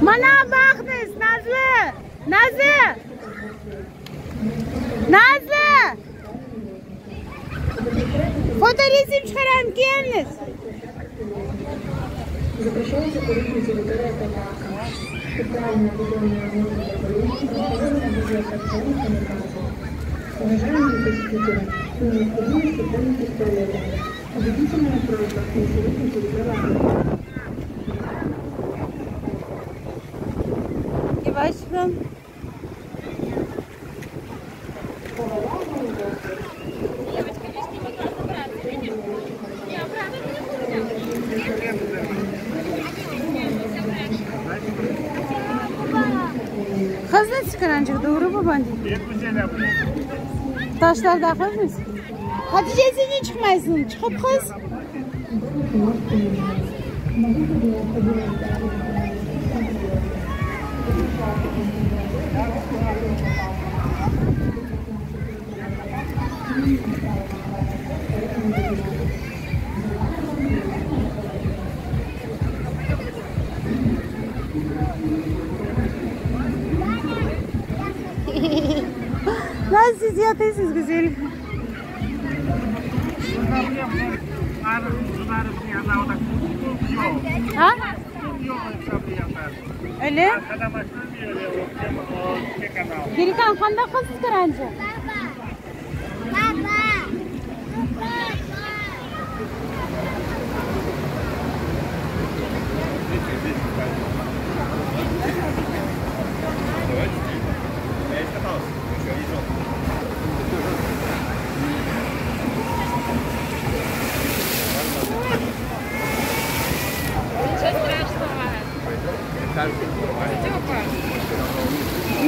Mana baqıñız, Nazlı! Nazlı! Nazlı! Fotoresim çıqaram, keliñiz! Yavaştan. Qız çıqarançıq, doğru baban dey. Pek güzel abla. Taşlarda qızmız. Hatice sen ne çıqmaysıñ? Çıqıp qız. Lan siz yatıyorsunuz güzel. Ha? Öyle? Gerikan qanda qız çıqaranca? Baba. Baba.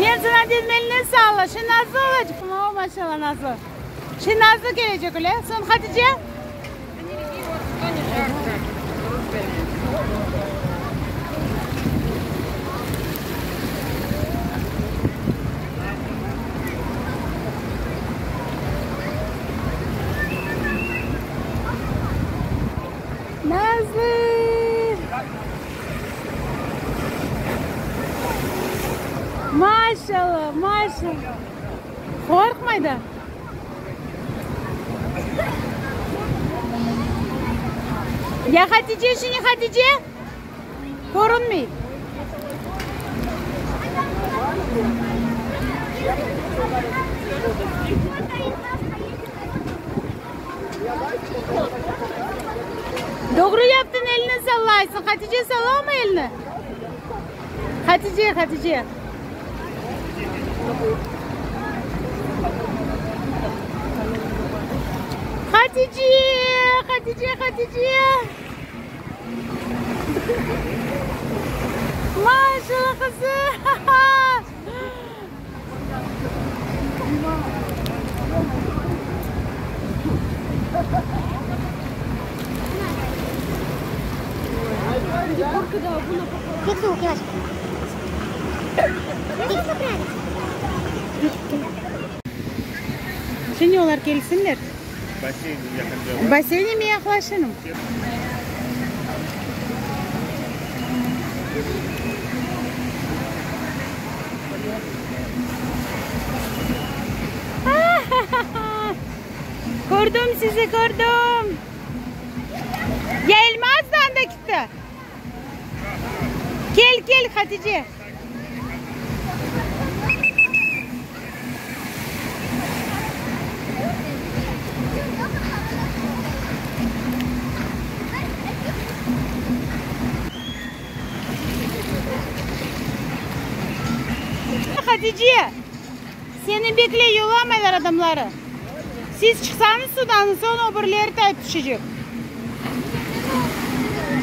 Men saña dedim eline sağlıq. Şimdi Nazlı olacaq. O, maşallah Nazlı. Şimdi Nazlı kelecek öyle. Soñ Hatice? Nazlı! Maşallah, maşallah. Qorqmay da. Ya Hatice şini Hatice? Körünmey. Doğru yaptın, elini sallaysıñ. Hatice, sallama elini. Hatice, Hatice. Hatice, Hatice, Hatice. Maşallah qızım. Şimdi olar kelsinler. Basseynge men yaqlaşırım. Kördim sizi, kördim. Ya Elmaz da anda kitti. Kel, kel, Hatice. Hatice, seni bekley yollamaylar adamları. Siz çıqsañız sudan, soñ o birileri tayıp tüşecek.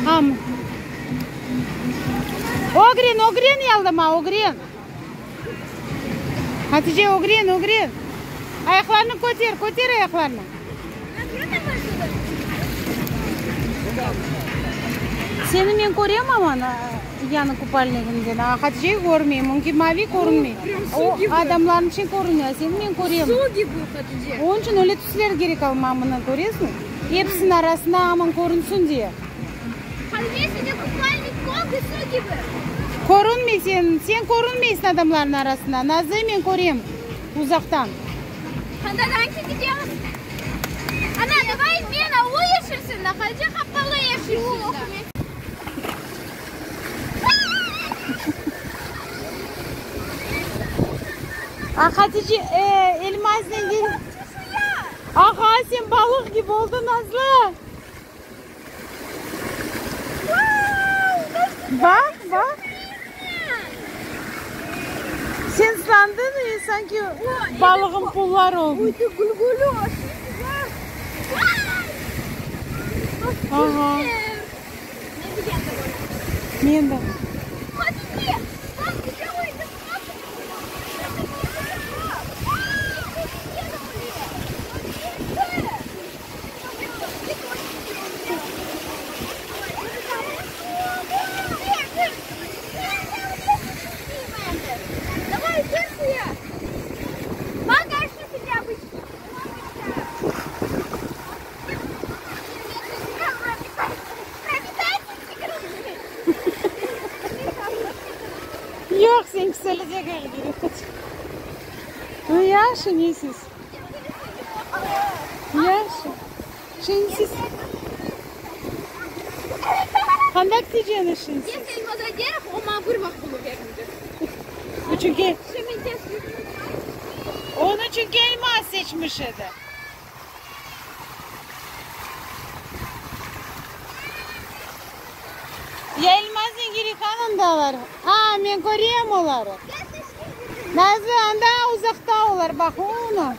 Am. Ögren, ögren yaldama, ögren. Hatice, ögren, ögren. Ayaqlarını köter, köter ayaqlarını. Seni men körem aman yañı kupalnigiñden, a Haticeyi körmeyim, onıñki mavi körünmey. O adamlarnıñ içün körüne, a seni men körem. Onıñ içün öyle tüsler kerek alma mına, köresiñ? Episiniñ arasında aman körünsün diye. Körünmey sen, sen körünmeysiñ adamlarnıñ arasında, Nazlı, men körem uzaqtan. A Hatice, Elmaznen gel. Ağa, sen balıq kibi oldıñ, Nazlı. Baq, baq. Sen ıslandıñ ve sanki balığın pulları oldı. Ağa. Men de. Yoq, sen küselecek Yahşı, ne siz? Yahşı. Şimdi siz qanday ticeni şimdi siz? Çünki onı çünki Elmaz seçmiş edi. Ya Elmaznen Girihan andalar. A, men körem oları. Nazlı, anda uzaqta olar, baq, onı.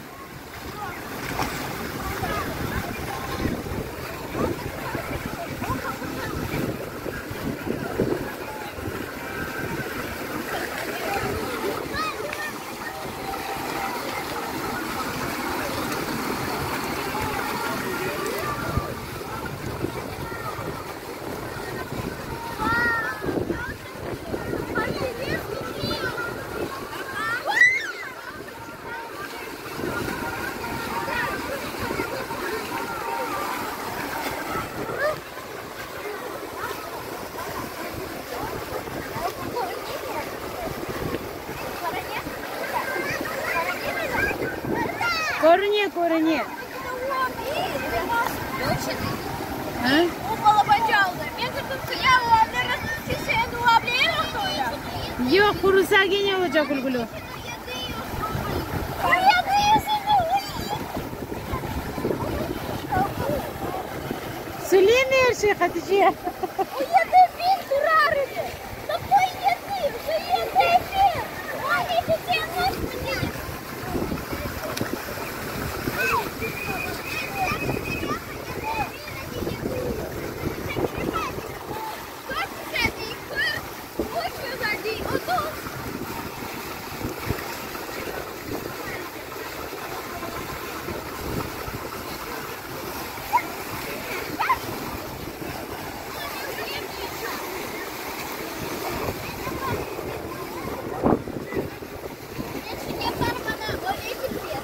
Körüne, körüne. Yoq, qurusa kene olacaq gülgülü. Söyleyeyim er şey, Hatice.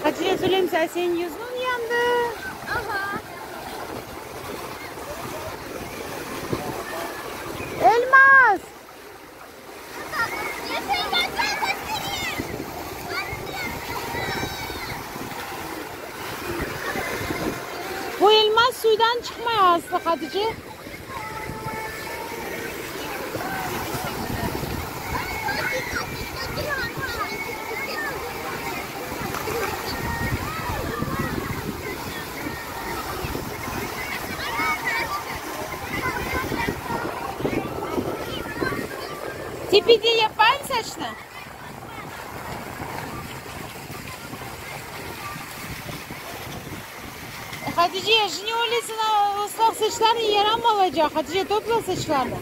Hatice, söyleyeyim sana, seniñ yüzüñ yandı. Elmaz! Bu elmaz suydan çıqmay aslı, Hatice. Tepede yapayım saçnı? Hatice, şimdi öyle sana ıslaq saçlarnı yaram olacaq. Hatice, topla saçlarnı.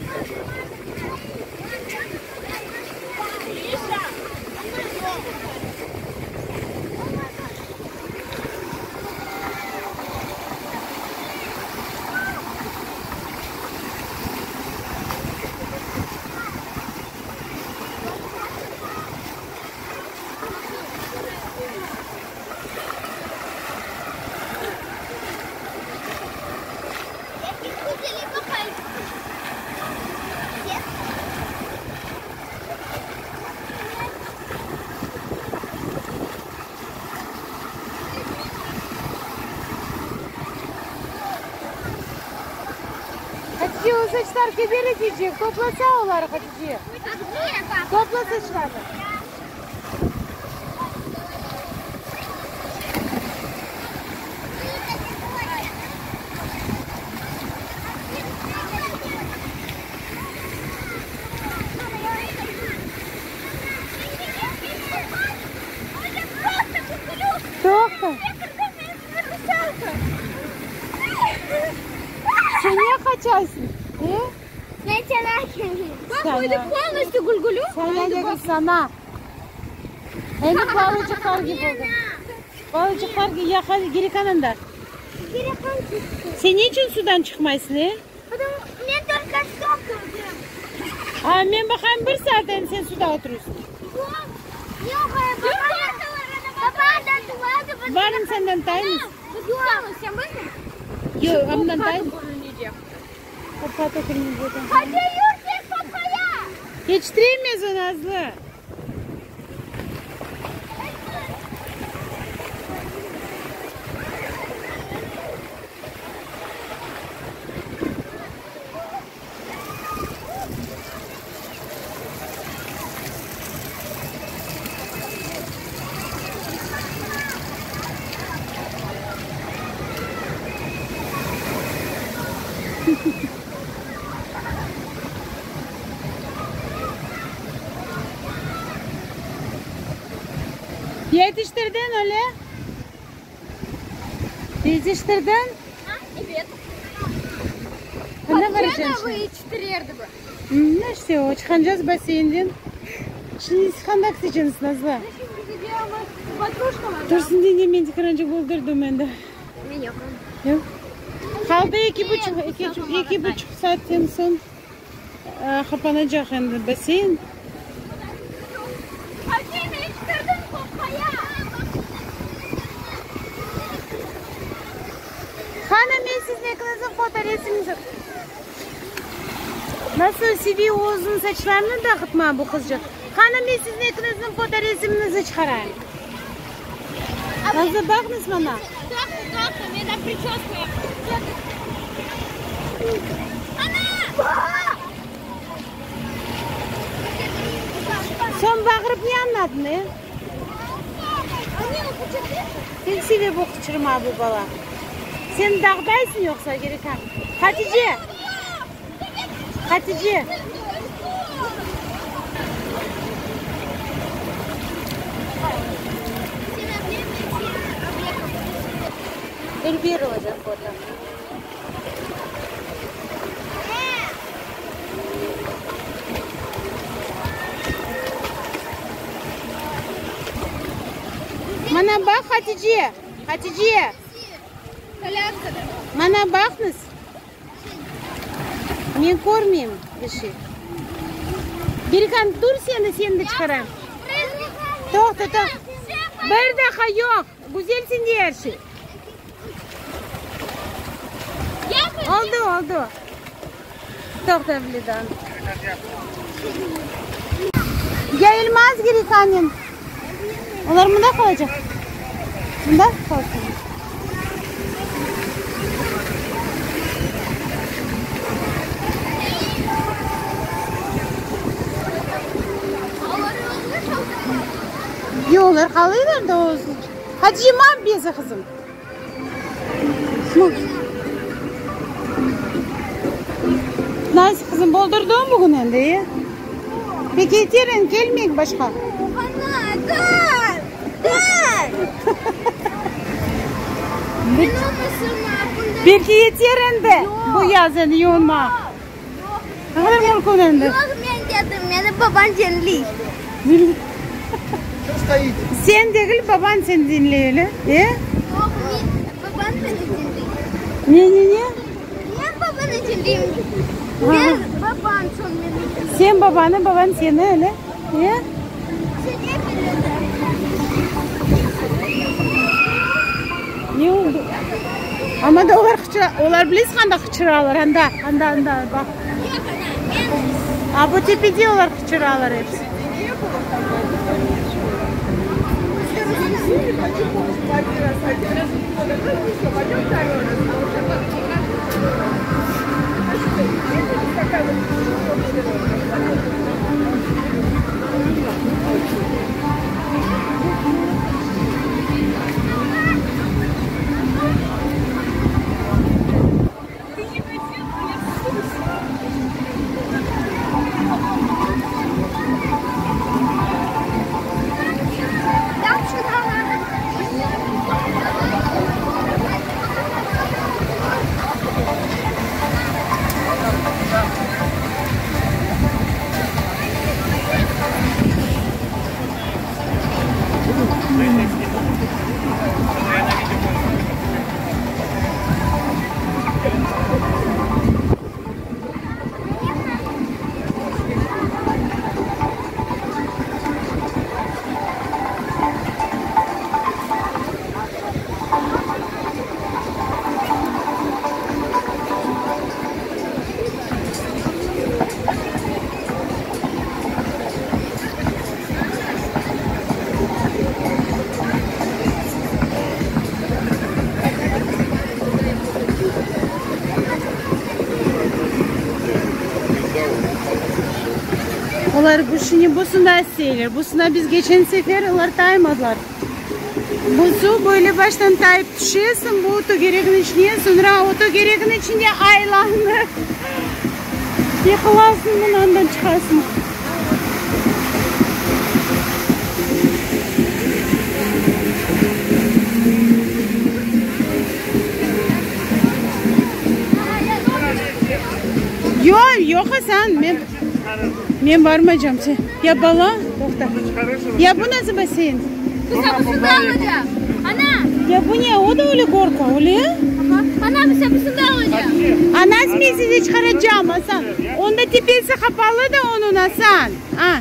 Hatice, o saçlar keder etecek. Toplasa oları, Hatice. Topla saçlarnı. Toqta. Sen ne qaçaysıñ? E? Sana. Полностью gülgülü. Sana degil, sana. Endi balıcıqlar kibi oldı. Balıcıqlar kibi, ya hadi geri kananda. Sen ne içün sudan çıqmaysıñ, e? Men только что kirdim. A, men baqayım, bir saat endi sen suda oturıyorsun. Barın senden tayımız. Yoq, amdan tayım. Keçtiremez o Nazlı. Yetiştirdiñ öyle? Yetiştirdiñ? Evet. Qanda baracaqsıñ? Ne işte o, çıqancaz basseynden. Şimdi qanda keteceñiz, Nazlı? Tursun deyim, men tekaranca boldurdım endi. Men yoqım. Yoq. Qaldı eki buçuq, eki, eki buçuq saatten soñ qapanacaq endi basseyn. Qana, men siziñ ekiñizniñ fotoresimiñizni. Nasıl seviy özüniñ saçlarını dağıtma bu qızçıq. Qana, men siziñ ekiñizniñ fotoresimiñizni çıqarayım. Nazlı, baqıñız maña. Toqta, toqta, men daa priçöska yapayım. Ana! Sen bağırıp ne añladın, e? Pek seve bu qıçırma bu bala. Sen dağdaysıñ yoqsa, Gerikan? Hatice! Hatice! Dülber olacaq foto. Mana baq, Hatice! Hatice! Mana baqıñız! Men körmeyim bir şey. Birkan, dur seni, seni de çıqarayım. Toqta, toqta. Bir daqqa, yoq. Güzel sende er şey. Oldı, oldı. Toqta, Vlidan. Ya Elmaz Girikannen. Olar mında qalacaq. Mında qalsın. Yoq, olar qalıyorlar da olsun. Hatice, ma bezi, qızım. Nasıl, qızım, boldurdıñ bugün endi, e? Peki, yeter endi, kelmeyik başqa. Ana, dur, dur. Men olmasam, bunda... Belki yeter endi, bu yaz endi yuvunmaq. Ne qadar mümkün endi? Yoq, men dedim, meni babam diñley. Sen degil, babañ seni diñley, öyle, e? Yoq, men, babam meni diñley. Ne, ne, ne? Men babanı diñleyim. Men, babam soñ meni diñley. Sen babanı, babañ seni, öyle, e? Ne oldı? Amma da olar qıçıra, olar bilesiñ anda qıçıralar, anda, anda, anda, baq. A bu tepede olar qıçıralar episi. Olar bu şimdi busunda isteyler. Busuna biz geçen sefer olar taymadılar. Bu su böyle baştan tayıp tüşesiñ bu tögeregin içine, soñra o tögeregin içinde aylanıp yıqılasıñ, mına andan çıqasıñ. Yoq, yoq, Asan, men, men barmaycam. Ya bala, toqta. Ya bu nasıl basseyn? Ya bu ne? O da öyle gorka, öyle? Anası, men sizi çıqaracağım, Asan. Onda tepesi qapalı da onıñ, Asan. A.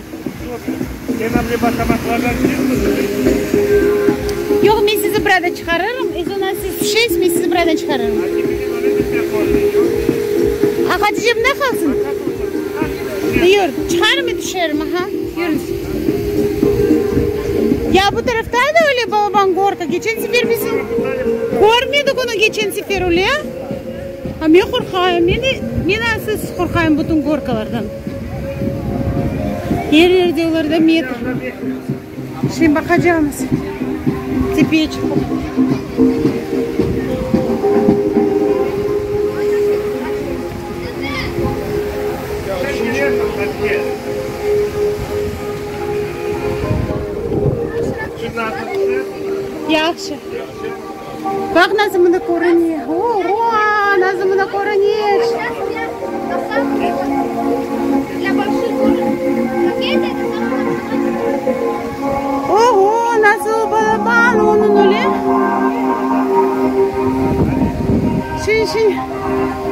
Yoq, men sizi burada çıqarırım. Soñra siz tüşesiz, men sizi buradan çıqarırım. A, Hatice mında qalsın? Yür, çıqarım, men tüşerim, aha, yürüñiz. Ya bu tarafta da öyle balaban gorka, keçen sefer biz körmedik onı keçen sefer öyle. A men qorqayım, men, men asıl qorqayım bütün gorkalardan. Er yerde olarda metr. Şimdi baqacağımız. Tepeye çıqıp. Yahşı. Baq, nasıl mında körüne. Oha, nasıl mında körüne. Oho, nasıl balaban onıñ öyle. Şimdi, şimdi.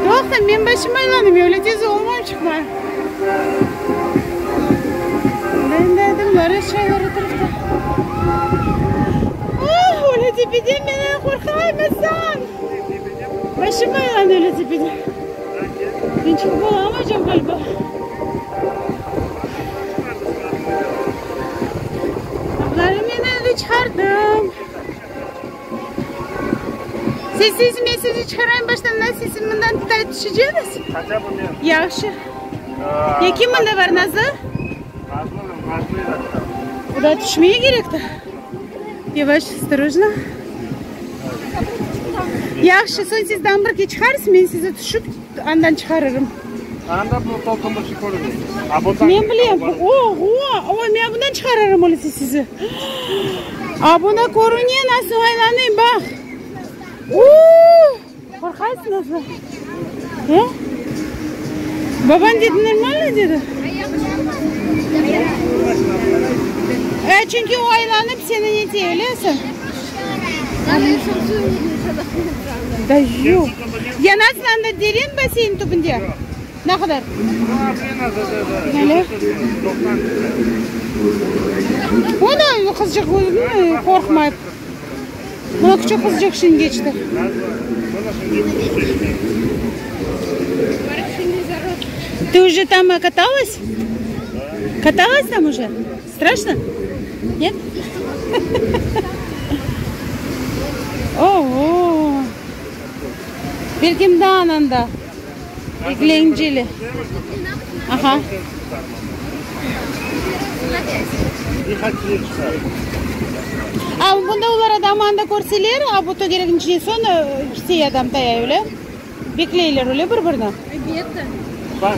Toqta, men başım aylanım, öyle tez olmay çıqmay. Endi adamlar aşağılar o tarafta. Oh, öyle tepeden menden qorqaymasan. Başım aylandı öyle tepeden. Men çıqıp olamaycam ğaliba. Ablarım men endi çıqardım. Sessiz men sizi çıqarayım baştan, nasıl siz mından tutay tüşeceñiz? Хотя бы men. Yahşı. Ya kim mında bar, Nazlı? Nazlı, Nazlı O da tüşmeye kerekti. Yavaş, ostorojno. Yahşı, soñ siz dambrge çıqarsız, men sizi tüşüp andan çıqarırım. Anda bu tolqun bir şey körünmey. A bu Men bilem. Oğo, oy, men bundan çıqarırım öylese sizi. A bunda körüne nasıl aylanayım, baq. Uuu, qorqaysıñ Nazlı. E? Babañ dedi, normalno dedi. E, çünki o aylanıp seni nete, öylesi? Da yoq. Ya nasıl anda derin basseyn tübünde? Ne qadar? Öyle? Onı qızcıq qorqmayıp. Mına küçük qızcıq şimdi keçti. Ты уже там каталась? Каталась там уже? Страшно? Нет? Ого! Belkim daa ananda. Eglenceli. Aha. A, bunda olar adamı anda körseler, a bu tögerekniñ içine soñ kete adam taya, öyle? Bekleyler, öyle bir-birini? Elbette.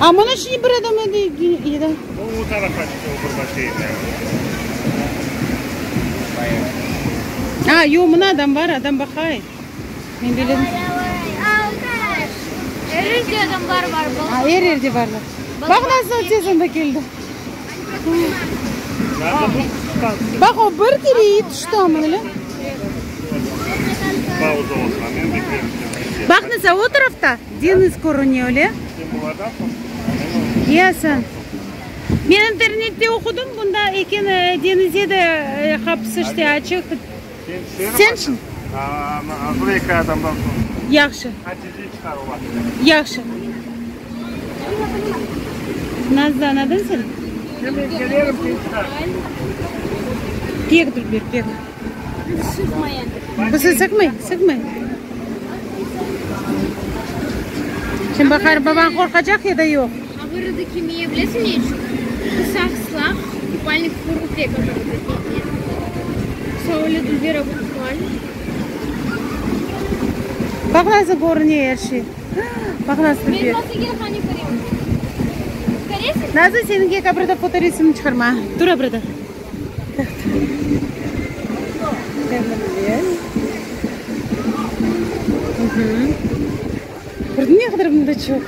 A mına şimdi bir adam edi. O tarafa çıqtı, o bir basseynde. A, yoq, mına adam bar, adam baqay. Men bilem. Er yerde adamlar bar. A, er yerde barlar. Baq, nasıl tez anda keldi. Baq, o bir kere iyi tüşti amma, öyle? Baq, nasıl o tarafta deñiz körüne, öyle? Ya, Asan. Men internette oqudım, bunda eken deñize de qapısı işte açıq. Sen şın. Yahşı. Yahşı. Nazlı, anladın sen? Pek dülber, pek. Bu sıqmay, sıqmay. Şimdi baqar, babañ qorqacaq ya da yoq? Baq nasıl körüne er şey. Baq nasıl dülber. Nazlı, seniñki eki bir fotoresimni çıqarma. Tur bir de. Kördiñ ne qadar mında çoq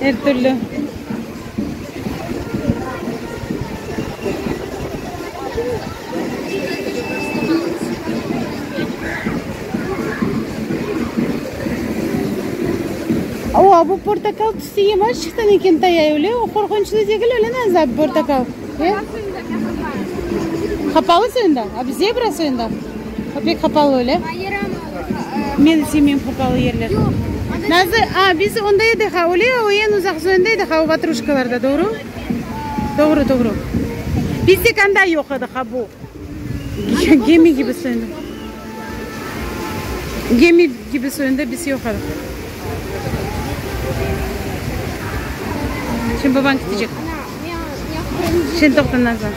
er türlü. O, bu portaqal tüsü yavaş çıqtı eken tayay öyle. O qorqunçlı degil öyle Nazlı, portaqal. E? Qapalı soyunda? A bu zebra soyunda? O pek qapalı öyle. Men sevmeyim qapalı yerler. Nazlı, a, biz onda edik ha, öyle o eñ uzaq soyunda edik ha, o vatruşkalarda, doğru? Doğru, doğru. Biz tek anda yoq edik ha, bu gemi kibi soyunda. Gemi kibi soyunda biz yoq edik. Şimdi babañ ketecek. Şimdi toqta, Nazlı.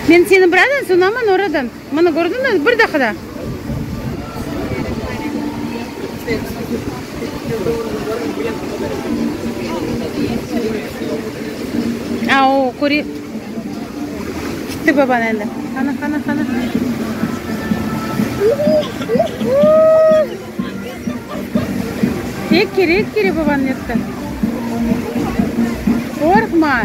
Men seni birazdan soñaman oradan. Mına kördiñmi? Bir daqqa da. A, o, köre. Gitti baban endi. Qana, qana, qana. Eki kere, eki kere baban etti. Qorqma.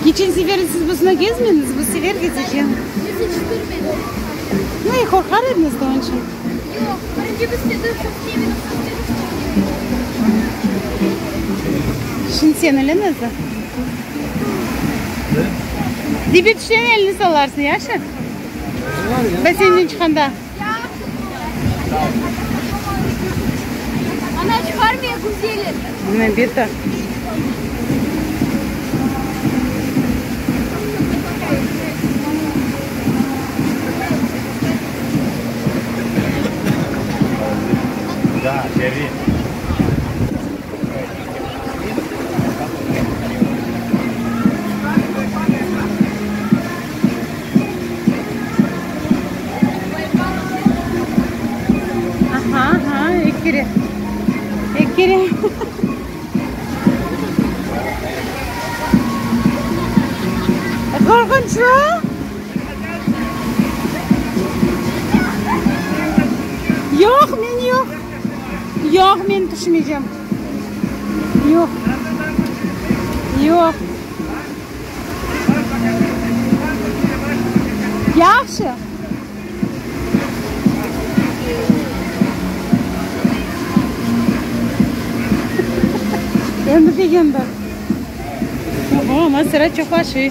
Keçen seferi siz busuna gezmediñiz, bu sefer gezeceñ. Biz iç turmadık. Ne, qorqar ediñiz de onıñ içün. Yoq, birinci biz dedik, çoq sevmedik, soñ dedik, çoq Şimdi sen öyle nasıl? Debe tüşsen elini sallarsıñ, yahşı? Basseyinden çıqqanda. Ana, çıqarmaya güzelim. Mına beta. Aha, aha, eki kere. Eki kere. Qorqunçlı. Yoq, men yoq. Yoq, men tüşmeycem. Yoq. Yoq. Yahşı. Endi begendim. Oho, manzara çoqlaşıy.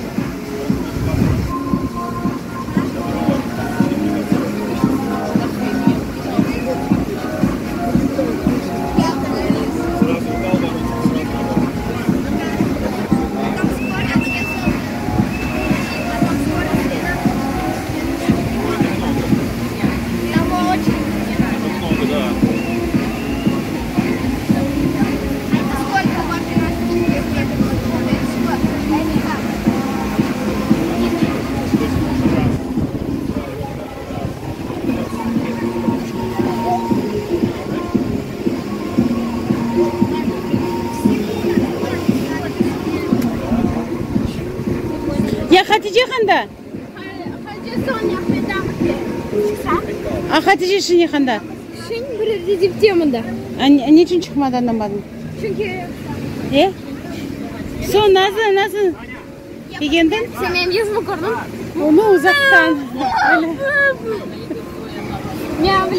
Ya Hatice qanda? A Hatice şimdi qanda? Şimdi bir redifte mında. A ne içün çıqmadı añlamadım. Çünki E? Soñ nasıl, nasıl? Begendiñ? Sen menim yüzümi kördiñ? Onı uzaqtan. Öyle.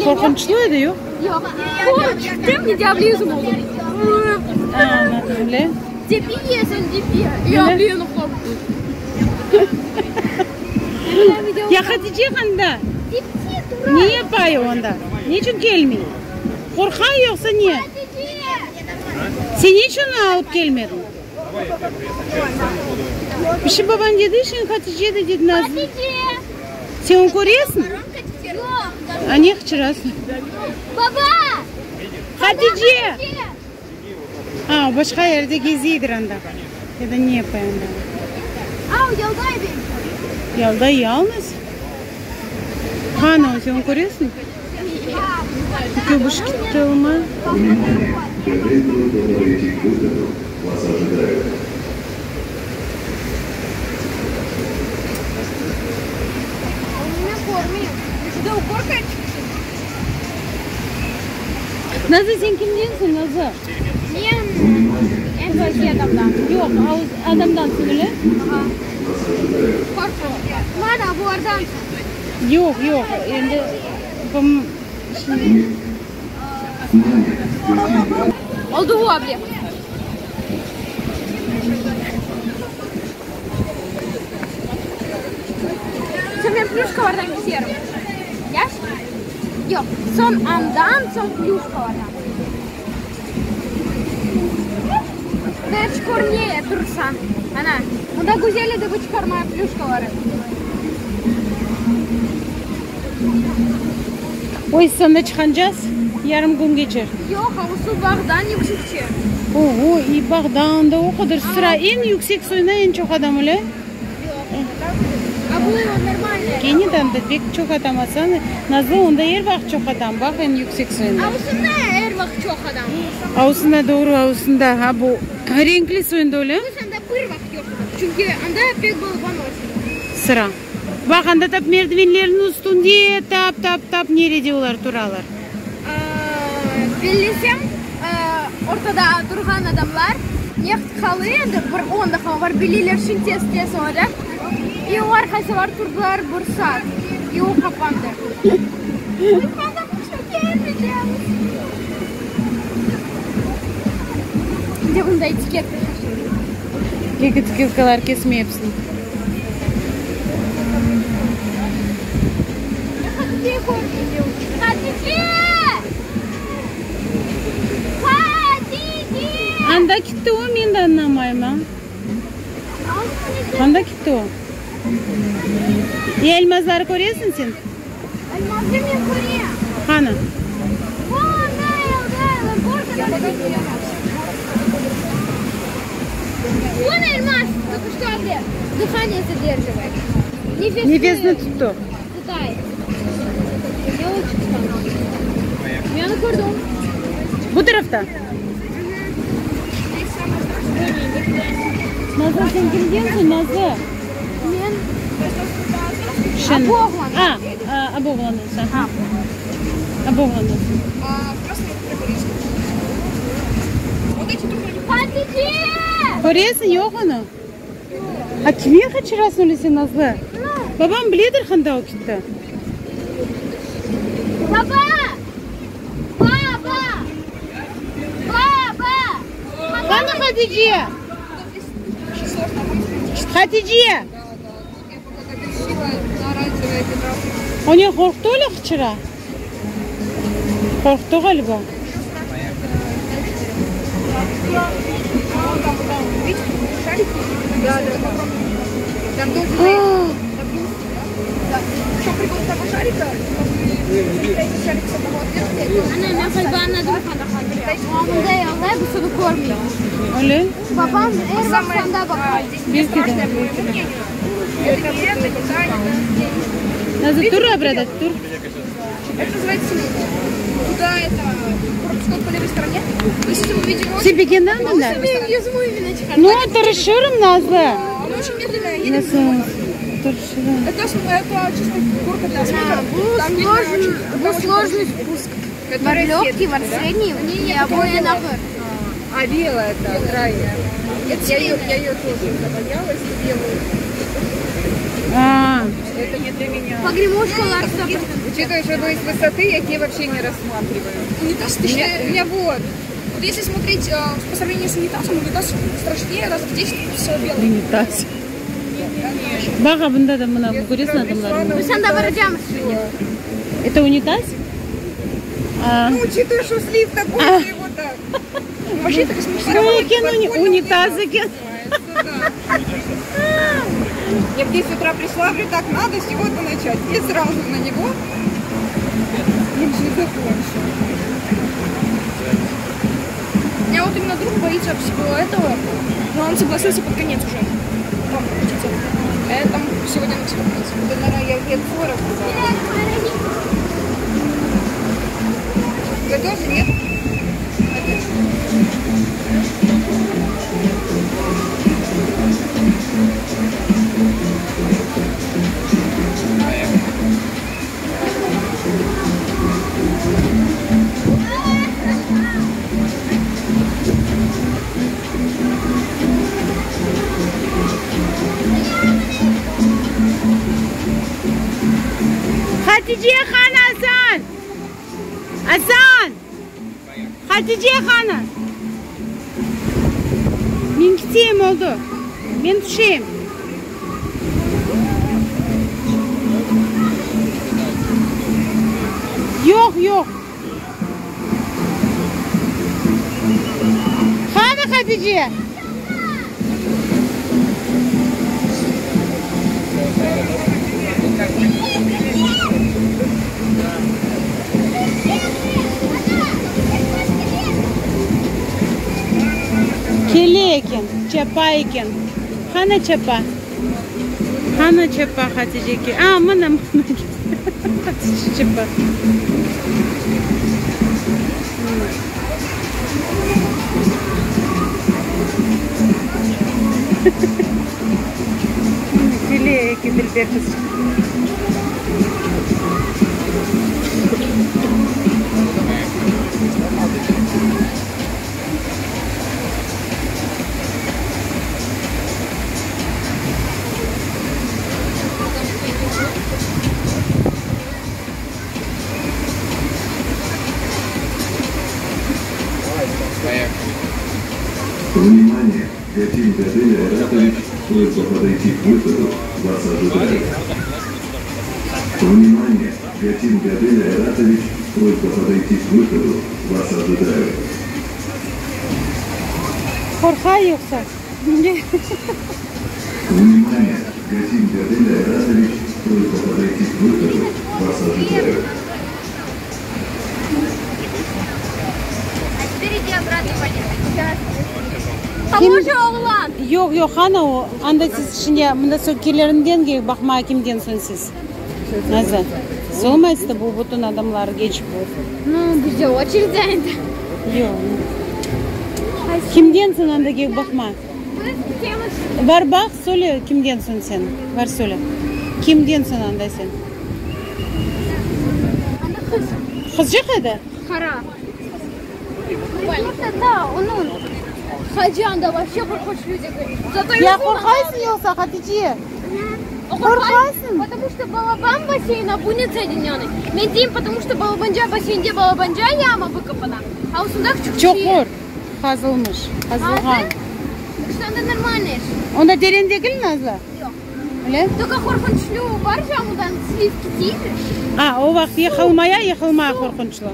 Qorqunçlı edi, yoq? Yoq. Korıp çıqtım, ne yüzüm oldu. A, anladım, öyle. Depiye sen depiye. Ya, blin, qorqtım. Ya Hatice qanda? Ne yapay onda? Ne içün kelmey? Qorqa yoqsa ne? Sen ne içün onı alıp kelmediñ? Pişi babañ dedi, şimdi Hatice de dedi Nazlı. Sen onı köresiñ? A ne qıçırasıñ? Baba! Hatice! A, o başqa yerde geziydir anda. Ya da ne yapay anda? A, o yolda belki. Yolda yalnız. Qani o, sen onı köresiñ? Köbüş kitti olma. Nazlı, sen kimdensiñ, Nazlı? Men eñ vasiy adamdan. Yoq, adamdansıñ, öyle? Aha. Qorqma. Mana, bulardansıñ. Yoq, yoq, endi bım şimdi. Oldı bu able. Sen men plüşkalardan keserim. Yaş? Yoq, soñ andan, soñ plüşkalardan. Derc körmeye tursañ. Ana, mında güzel edi bu çıqarmaya plüşkaları. Oy, sanda çıqancaz, yarım kün keçer. Yoq, a usul bağdan yüksekçe. Oğo, i bağdan da o qadar sıra. Eñ yüksek suyuna eñ çoq adam öyle? Yoq, a bu normalnıy. Kene de anda pek çoq adam, Asan. Nazlı, onda er vaqıt çoq adam, baq, eñ yüksek suyunda. A usunda er vaqıt çoq adam. A usunda, doğru, a usunda. Ha bu renkli suyunda öyle? Bu sanda bir vaqıt yoq adam, çünki anda pek balaban ösüne. Sıra. Baq, anda tap merdivenlerniñ üstünde, tap, tap, tap nerede olar turalar. Bellesem, ortada turğan adamlar neqt qalı endi, bir on daqqa olar bileyler, şimdi tez-tez olacaq. İ olar qaysalar turdılar bir saat, i o qapandı. Biz anda kelmeycemiz. De bunda etiketka şaşırdım. Etiketkalar kesmey episini. Hatice! Hatice! Anda kitti o, men de añlamayım, a. Anda kitti o. E, elmazları köresiñ sen? Elmazı men körem. Qani? Nefesini tuttı. Bu tarafta. Nazlı, sen kimdensiñ, Nazlı? Men Şen. Abu oğlan. A, a, abu oğlan olsa. Abu oğlan olsa. Hatice! Köresiñ, yoq onı. A kimge qaçırasıñ öyle sen, Nazlı? Babam biledir qanda o ketti. Baba! Baba! Baba! Qani Hatice? Hatice! O ne, qorqtı öyle qıçıra? Qorqtı ğaliba. Öyle? Belki de, belki de. Nazlı, tur abrada, tur. Sen begendiñ mında? Nu, tırışırım, Nazlı. Nasıl? Tırışırım. Bu сложный спуск. Var легкий, var средний, ya bu eñ ağır. А белая это крайняя. Я ее, я ее тоже забоялась, белую. А, Это не для меня. Погремушкалар Учитывая, что я боюсь высоты, я те вообще не рассматриваю. Унитаз, У меня, точнее, у меня вот. вот если смотреть э, по сравнению с унитазом, унитаз страшнее раз в 10 всего белый. Унитаз. Baq, bunda da mına bu köresiñ adamlarnı. Biz anda baracaqmız şimdi. Это унитаз? А. Ну, учитывая, что слив такой, что его так. Вообще это космический Bu eken уни- унитаз eken. Да. Я в 10 утра пришла, говорю, так, надо с чего-то начать. И сразу на него. Лучше закончу. У меня вот именно друг боится всего этого, но он согласился под конец уже. Там, крутиться. А я там сегодня на всего конец. Это, наверное, я лет 40 туда. Вы тоже нет? Hatice qani Asan! Asan! Hatice qani! Men keteyim, oldı. Men tüşeyim. Yoq. yoq. Qani, Hatice? Kele eken, çapa eken. Qani çapa? Qani çapa, Haticeke? A, mına, mına. Hatice çapa. Kele eken, dülber qızçıq. Vnimaniye, Gatin Gadelya Ayratovich, prosba podoyti k vıhodu, vas ojidayut. Vnimaniye, Gatin Gadelya Ayratovich, prosba podoyti k vıhodu, vas ojidayut. Qorqa yoqsa? Vnimaniye, Gatin Gadelya Ayratovich, prosba podoyti k vıhodu, vas ojidayut. Yoq, yoq, ana o, anda siz şimdi mında soñ kelerinden kelip baqmağa kimden soñ siz? Nazlı, siz olmaysız da bu bütün adamlar geçip. Nu, bizde oçeredь endi. Yoq. Kimden soñ anda kelip baqma? Biz ketemiz. Bar baq, söyle kimden soñ sen, bar söyle. Kimden soñ anda sen? Anda qız. Qızcıq edi? Qara. Ya qorqaysıñ yoqsa, Hatice? Qorqaysıñ? Çoqur qazılmış, qazılğan. Onda teren degil, Nazlı? Öyle? A, o vaqıt yıqılmaya, yıqılmaya qorqunçlı.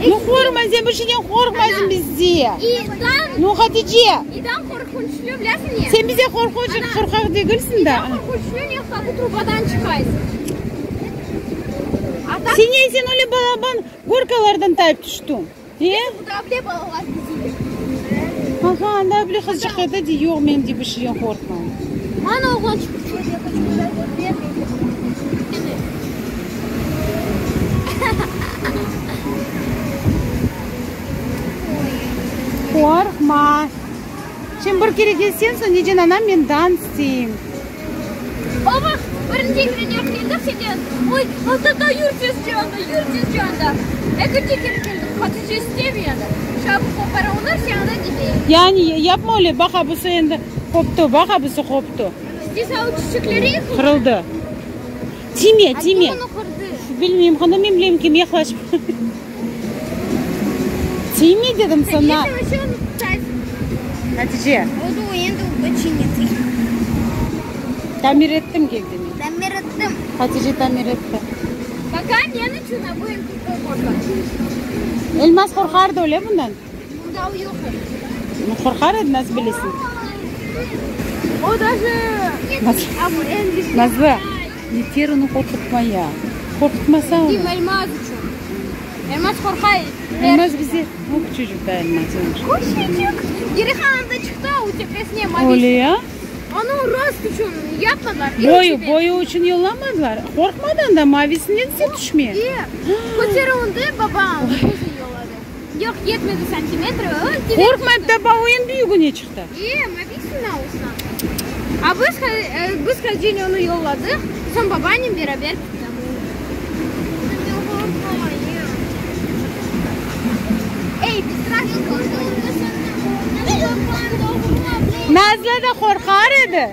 Nu, qorqma, sen bir şeyden qorqmaysıñ bizde. Nu, Hatice, sen bize qorqunç, qorqaq degilsiñ da. Sen ne, sen öyle balaban gorkalardan tayıp tüştüñ. E? Aha, anda bile qızcıq edi, dey, yoq, men dey, bir şeyden qorqmayım. Qorqma. Şimdi bir kere kelsen soñ, necen anam, men dans deyim. Yani yapma öyle, baq abusı endi qoptı, baq abusı qoptı. Qırıldı. Tiyme, tiyme. Bilmeyim, qanda men bileyim kim yaqlaşıp. Tiyme dedim sana. Hatice. Tamir ettim gel demek. Tamir ettim. Hatice tamir etti. Пока ne içün Elmaz qorqardı öyle bundan? Bunda o yoq edi. Qorqar edi, nasıl bilesiñ? O даже Nazlı, yeter onı qorqutmaya. Qorqutmasa onı. Kim Elmaz içün. Elmaz qorqa. Elmaz bize, o küçücük daa Elmaz. Küçücük. Geri anda çıqtı, o tepesine mavi. Öyle ya? Onıñ rost içün yapmadılar. Boyu, boyu içün yollamadılar. Qorqmadan da mavisinden sen tüşme. E, köterüvinde babam özü yolladı. Yoq, yetmedi santimetr. Qorqmayıp da ba, o eñ büyügine çıqtı. E, mavisini olsa. A biz, biz Hacınen onı yolladıq, soñ babanen beraber kettik. Nazlı da qorqar edi.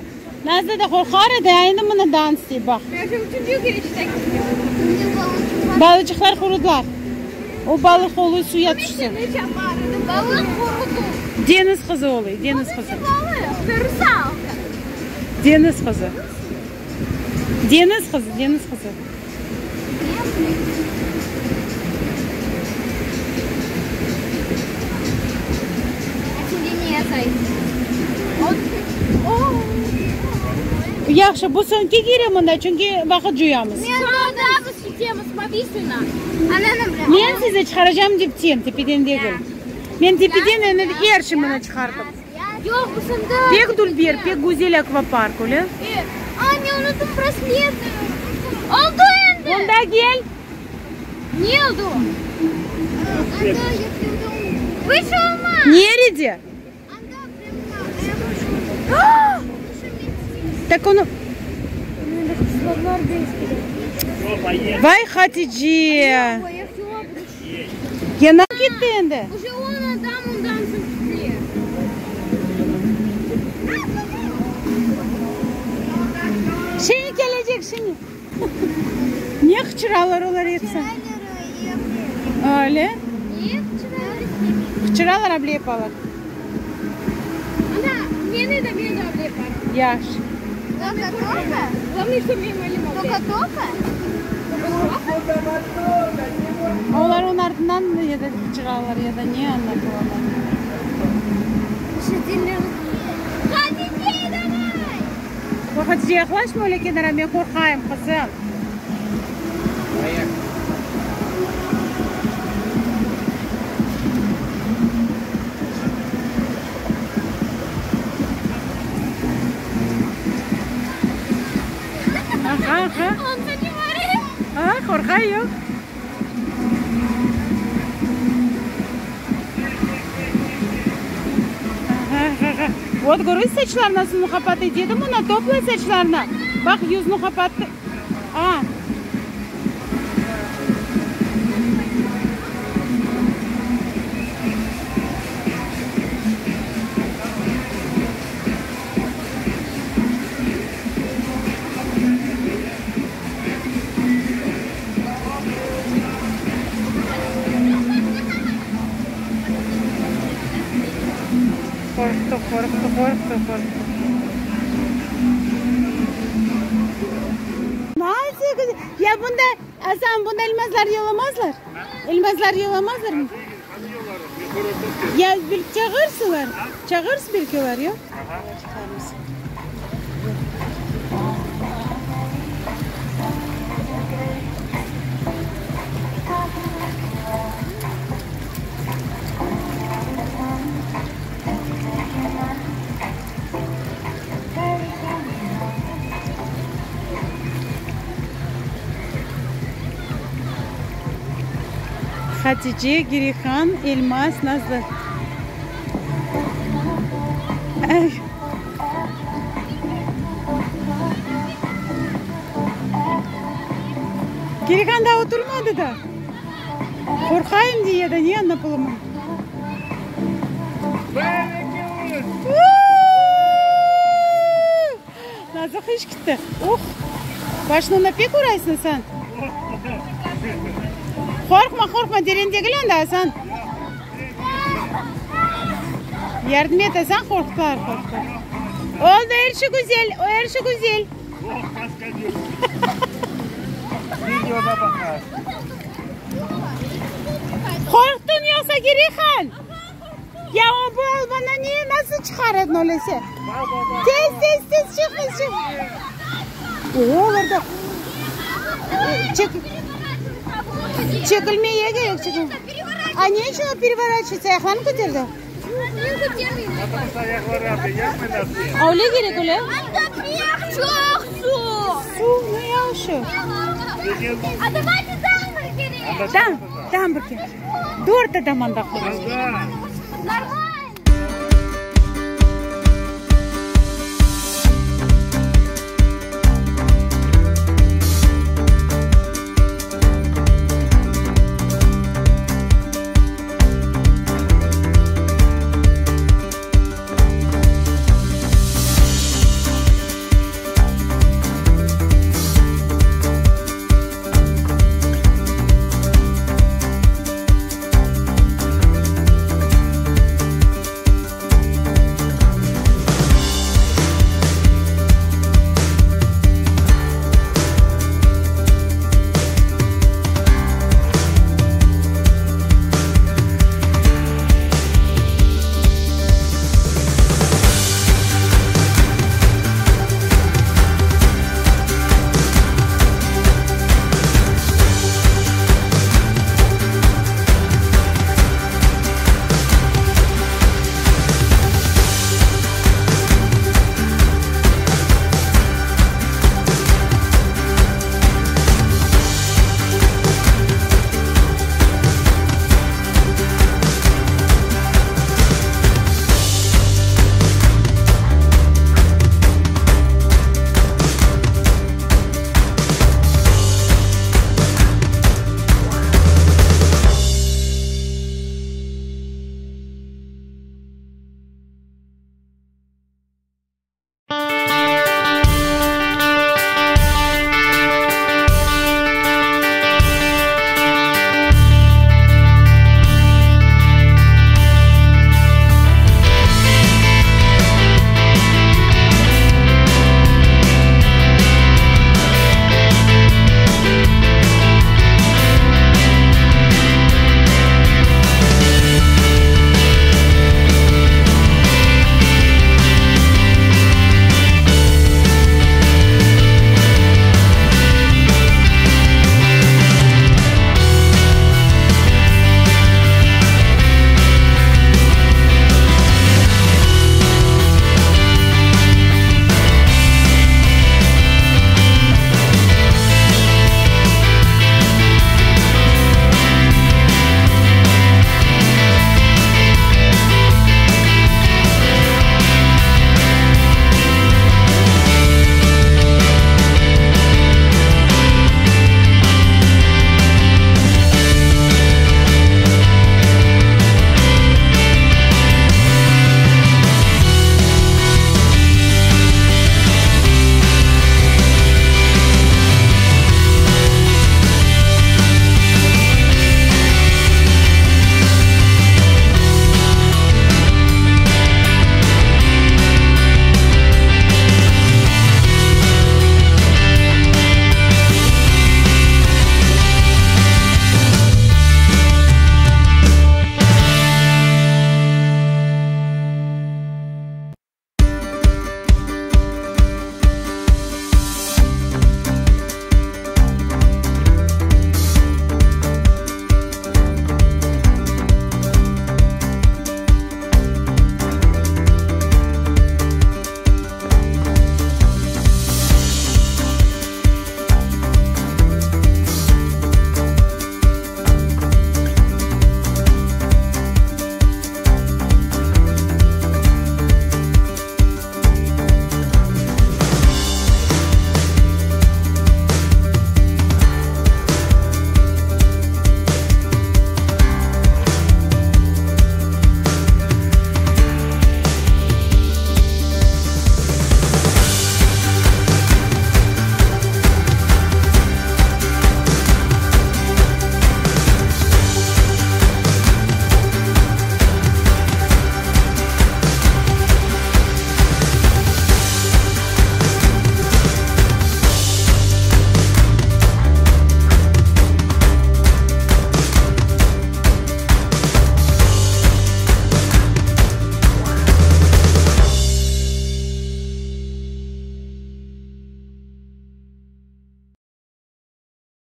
Nazlı da qorqar edi, a endi mına dans dey, baq. Balıçıqlar qurudılar. O balıq oluy suya tüşse. Deñiz qızı oluy, deñiz qızı. Deñiz qızı. Deñiz qızı, deñiz qızı. Yahşı, bu soñki kere mında, çünki vaqıt coyamız. Men sizi çıqaracağım dipten, tepeden degil. Men tepeden endi er şeyimni çıqardım. Pek dülber, pek güzel akvapark, öyle? Onda gel. Nerede? Tak onı... Vay, Hatice! Ya nasıl ketti endi? Şimdi kelecek, şimdi. Ne qıçıralar olar episi? Öyle? Qıçıralar, able yapalar. Yahşı. Olar onıñ artından ya da qıçıralar, ya da ne añlatılalar. Hatice, yaqlaşma öyle kenara, men qorqayım, qızım. Aha, aha. A, qorqay, yoq. Vot, körüñ, saçlarını nasıl qapattı, dedim ona, topla saçlarını. Baq, yüzüni qapattı. A. Qorqtı, qorqtı, qorqtı, qorqtı. Nasıl güzel. Ya bunda, Asan, bunda elmazlar yolamazlar? Elmazlar yolamazlar mı? Ya belki çağırsılar? Çağırsız belki olar, yoq? Hatice, Girihan, Elmaz, Nazlı. Ay. Girihan daa oturmadı da. Qorqayım dey ya da ne añlapalımay. Nazlı qış kitti. Uh! Başını pek uraysıñ sen. Qorqma, qorqma, teren degil anda, Asan. Yardım et, Asan, qorqtılar, qorqtılar. Oldı, er şey güzel, er şey güzel. Qorqtıñ yoqsa, Girihan? Ya o bu albanı ne, nasıl çıqarıdın öylese? Tez, tez, tez çıqıñ, çıq. Olarda çek, çekilmeye kerek, çekil. A ne içün o perevoraçivayıtsya, ayaqlarını köterdi? Öyle kerek, öyle? Suv, ne yahşı. Tam, tam bir kere. Dört adam anda qoyuldı.